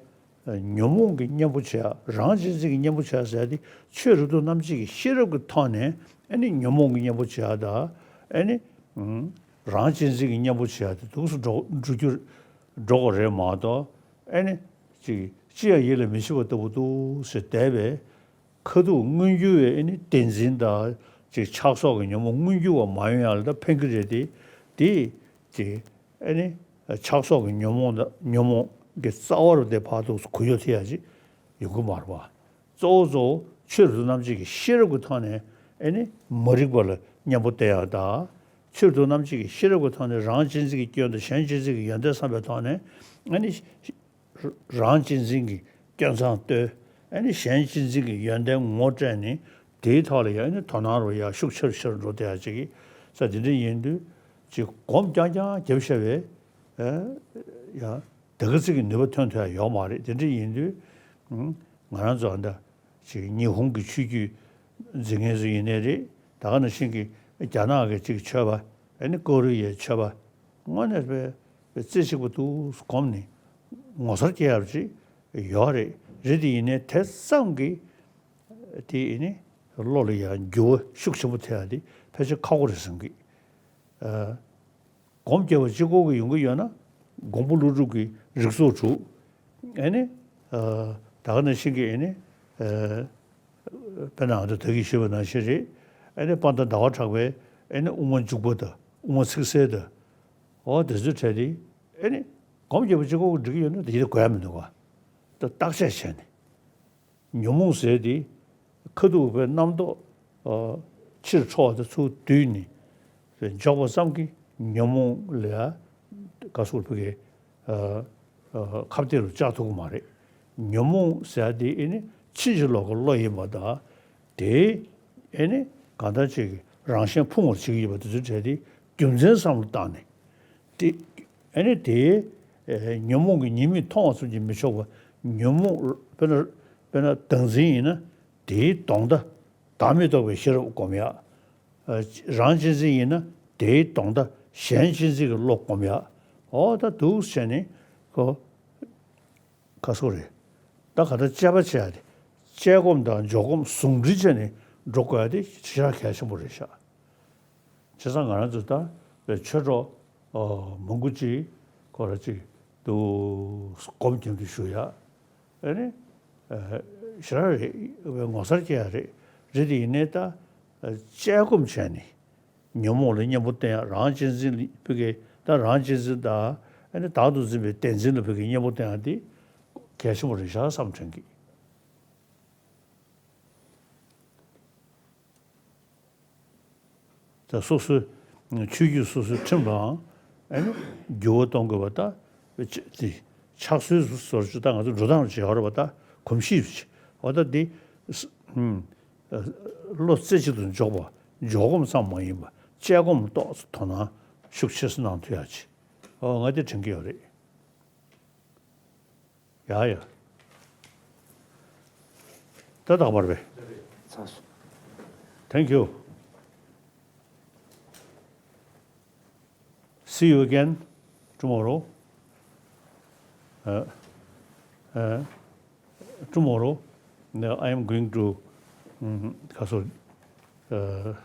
ཉོན་མོངས་ཀྱི་གཉེན་པོ་བྱེད་ཡ་རང་གཅེས་འཛིན་གྱི་གཉེན་པོ་བྱེད་ཡ་ཟེར་ཡ་དེ་ཆོས་རབ་ཏུ་རྣམ་འབྱེད་ཀྱི་ཤེས་རབ་ཀྱི་ཐོག་ནས་ཨ་ནི་ཉོན་མོངས་ཀྱི་གཉེན་པོ་བྱེད་ཡ་ད་ཨ་ནི་རང་གཅེས་འཛིན་གྱི་གཉེན་པོ་བྱེད་ཡ་དེ་འདུག་སེ་འགྲོ་འགྲོ་རྒྱུ་འགྲོ་དགོས་རེད་མ་གཏོགས་ཨ་ནི་ཅིག་ཅི་ཡང་ཡིད་ལ་མི་བྱེད་པ་ལྟ་བུ་འདུག་ཟེར་བསྡད་པས། ཁ་ཐུག་མངོན་གྱུར་བའི་ཨ་ནི་བདེན་འཛིན་དང་ཅིག་ཆགས་སོགས་ཀྱི་ཉོན་མོངས་མངོན་གྱུར་བ་མ་ཡོང་ཡ་ལ་ད་ཕན་གྱི་རེད་དེ། དེ་ཅིག་ཨ་ནི་ཆགས་སོགས་ཀྱི་ཉོན་མོངས་དང་ཉོན་མོངས་ཀྱི་རྩ་བ་རུ་དེ་ཕར་ཐུག་གུ་ཡངས་ཐེབས་ཡ་ཅིག་ཡོང་གི་མ་རེད་པ། གཙོ་བོ་གཙོ་བོ་ཆོས་རབ་ཏུ་རྣམ་འབྱེད་ཀྱི་ཤེས་རབ་ཀྱི་ཐོག་ནས་ཨ་ནི་མ་རིག་པ་ལ་གཉེན་པོ་གཏད་ཡ་དང་། ཆོས་རབ་ཏུ་རྣམ་འབྱེད་ཀྱི་ཤེས་རབ་ཀྱི་ཐོག་ནས་རང་གཅེས་འཛིན་གྱི་སྐྱོན་དང་གཞན་གཅེས་འཛིན་གྱི་ཡོན་ཏན་བསམ་པའི་ཐོག་ནས་ཨ་ནི་རང་གཅེས་འཛིན་གྱི་སྐྱོན་མཚང་བཏོད། ཨ་ནི་གཞན་གཅེས་འཛིན་གྱི་ཡོན་ཏན་ངོ་སྤྲད་ནས་དེའི་ཐོག་ལ་ཡང་ཨ་ནི་དོ་སྣང་རུ་ཡང་ཤུགས་ཆེ་རུ་ཆེ་རུ་འགྲོ་བསྡད་ཡ་ཅིག་གི་ས་དེ་འདྲ་ཡིན་དུས་ཅིག་སྒོམ་རྐྱང་རྐྱང་རྒྱབ་བཞག་པའི་ཡང་དེ་ག་ཚིག་གི་ནུས་པ་ཐོན་ཐུབ་ཡ་ཡོད་མ་རེད། དེ་འདྲ་ཡིན་དུས་ང་རང་ཚོ་ཨ་འདྲ་ཅིག་ཉི་ཧོང་གི་ཆོས་བརྒྱུད་འཛིན་མཁན་ཚོ་ཡིན་ནའི་རེད། ད་ག་ནང་བཞིན་གྱི་རྒྱ་ནག་གི་ཅིག་ཆོས་པ་ཨ་ནི་ཀོ་རི་ཡའི་ཆོས་པ་དངོས་གནས་དཔེ་རྩེ་གཅིག་པ་འདུག་སྒོམ་ནས་ངོ་མཚར་སྐྱེ་ཡག་ཅིག་ཡོད་རེད། རེད་དེ་ཡིན་ནའི་དེ་ཙམ་གྱིས་དེ་ཨ་ནི་བློ་ལ་ཡང་འགྱུར་བ་ཤུགས་ཆེན་པོ་ཐེབས་ཡ་དེ་ཕལ་ཆེར་ཁག་པོ་རེད་བསམ་གི། སྒོམ་རྒྱབ་པ་གཅིག་པོ་གིས་ཡོང་གི་ཡོད་ན་མགོན་པོ་ཀླུ་སྒྲུབ་ཀྱི་རིགས་ཚོགས་དྲུག་ཨེ་ནི། ད་ག་ནང་བཞིན་གྱི་ཨེ་ནི། དཔེར་ན་ང་ཚོ་ད་གིན་ཞུས་པ་ནང་བཞིན་རེད། ཨེ་ནི་དཔལ་ལྡན་ཟླ་བ་གྲགས་པའི་ཨེ་ནི་དབུ་མ་འཇུག་པ་དང་དབུ་མ་ཚིག་གསལ་དང་། འོ་དེ་ཚོའི་གྲས་དེ་ཨེ་ནི་སྒོམ་རྒྱབ་པ་གཅིག་པོ་གིས་འགྲིག་གི་ཡོད་ན་དེ་ཡིད་དགོས་ཡ་མི་འདུག་ག་ད་བརྟག་དཔྱད་བྱས་ནས། ཉོན་མོངས་ཟེར་དེ་ཁ་ཐུག་པའི་རྣམ་རྟོག་ཕྱིར་འཕྲོ་བ་དེ་ཚུར་བསྡུས་ནས་འཇོག་པ་ཙམ་གྱིས་ཉོན་མོངས་ལ་ག་སོགས་ཕ་གི་ཁ་གཏད་རུ་བཅག་ཐུབ་ཀྱི་མ་རེད། ཉོན་མོངས་ཟེར་དེ་ཨེ་ནི་ཕྱིན་ཅི་ལོག་གི་བློ་ཡིན་པ་དང་དེ་ཨེ་ནི་གང་ལྟར་ཅིག་རང་གཞན་ཕུང་བར་བྱེད་ཀྱི་ཡོད་པ་དེ་ཚོའི་གྲས་དེ་རྒྱུ་མཚན་བསམ་བློ་བཏང་ནས། དེ་ཨ་ནི་དེའི་ཉོན་མོངས་ཀྱི་ཉེས་དམིགས་མཐོང་བ་ཙམ་གྱིས་མི་ཆོག་པ། ཉོན་མོངས་དཔེར་ན་དཔེར་ན་བདག་འཛིན་ཡིན་ན་དེའི་གདོང་མདའ་བདག་མེད་རྟོགས་པའི་ཤེས་རབ་སྒོམ་ཡག་རང་གཅེས་འཛིན་ཡིན་ན་དེའི་གདོང་མདའ་གཞན་གཅེས་འཛིན་གྱི་བློ་སྒོམ་ཡག་འོ་ད་འདུག་བྱས་ནས་ཁོ། ཁ་སོ་རེད། ད་ག་ད་དཔྱད་པ་བྱས་ཏེ། དཔྱད་སྒོམ་དང་འཇོག་སྒོམ་ཟུང་འབྲེལ་བྱས་ནས་འགྲོ་དགོས་ཡ་དེ་ཞེ་དྲག་གལ་ཆེན་པོ་རེད་ཤག་བྱས་ཙང་ང་རང་ཚོ་ད་བའི་ཆོས་གྲོགས་མང་པོ་ཅིག་ཁོ་ར་ཅིག་ཏུ་སྒོམ་རྒྱབ་ཏུ་ཞུ་ཡ། ཨ་ནི་ཞེ་དྲག་རེད་བའི་ངོ་མཚར་སྐྱེ་ཡ་རེད། རེད་དེ་ཡིན་ནའི་ད་དཔྱད་སྒོམ་བྱས་ནས། ཉོན་མོངས་ལ་གཉེན་པོ་བསྟེན་ཡ་རང་གཅེས་འཛིན་ལ་ཕ་གི་ད་རང་གཅེས་འཛིན་དང་ཨ་ནི་བདག་ཏུ་འཛིན་པའི་བདེན་འཛིན་ལ་ཕ་གི་གཉེན་པོ་བསྟེན་ཡ་དེ་གལ་ཆེན་པོ་རེད་ཤག་བསམ་དྲན་གི། ད་སོ་སོའི་ཆོས་བརྒྱུད་སོ་སོའི་ཁྲིམས་ལའང་ཨ་ནི་འགྱུར་བ་གཏོང་དགོས་པ་ད། དེ་ཕྱག་སྲོལ་སོར་ཆུ་ད་ང་ཚོ་འགྲོ་སྟངས་བྱེད་ཡོད་རེད་པ། ད་གོམས་གཤིས་བྱེད་པ་ད་འདི་བློ་རྩེ་གཅིག་ཏུ་འཇོག་པ། འཇོག་སྒོམ་ཙམ་མ་ཡིན་པ་དཔྱད་སྒོམ་ཏོག་ཙམ་དོ་སྣང་ཤུགས་ཆེ་ས་གནང་ཐུབ་ཡག་ཅིག་ཨོ་ང་དེ་དྲན་གྱི་ཡོད་རེད། ཡ་ཡ། ད་རྟག་པར་བས། ཚར་སོང་། Thank you. See you again tomorrow. Uh, uh, tomorrow, uh, I am going to, um, ག་སོ། ཨ།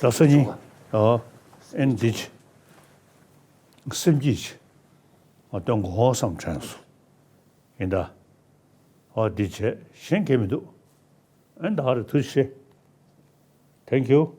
ད་སང་ཉིན། ཨ། ཨེན་འདི་ཅིག་སེམས་སྐྱིད་ཅིག་ང་སྟོན་དགོས་བསམ་དྲན་སོང་། ཡིན་ད། ཨ། འདི་བྱས་གཞན་གལ་མི་འདུག་ཨེ་ད་ག་རེ་ཐུགས་རྗེ་ཆེ། Thank you.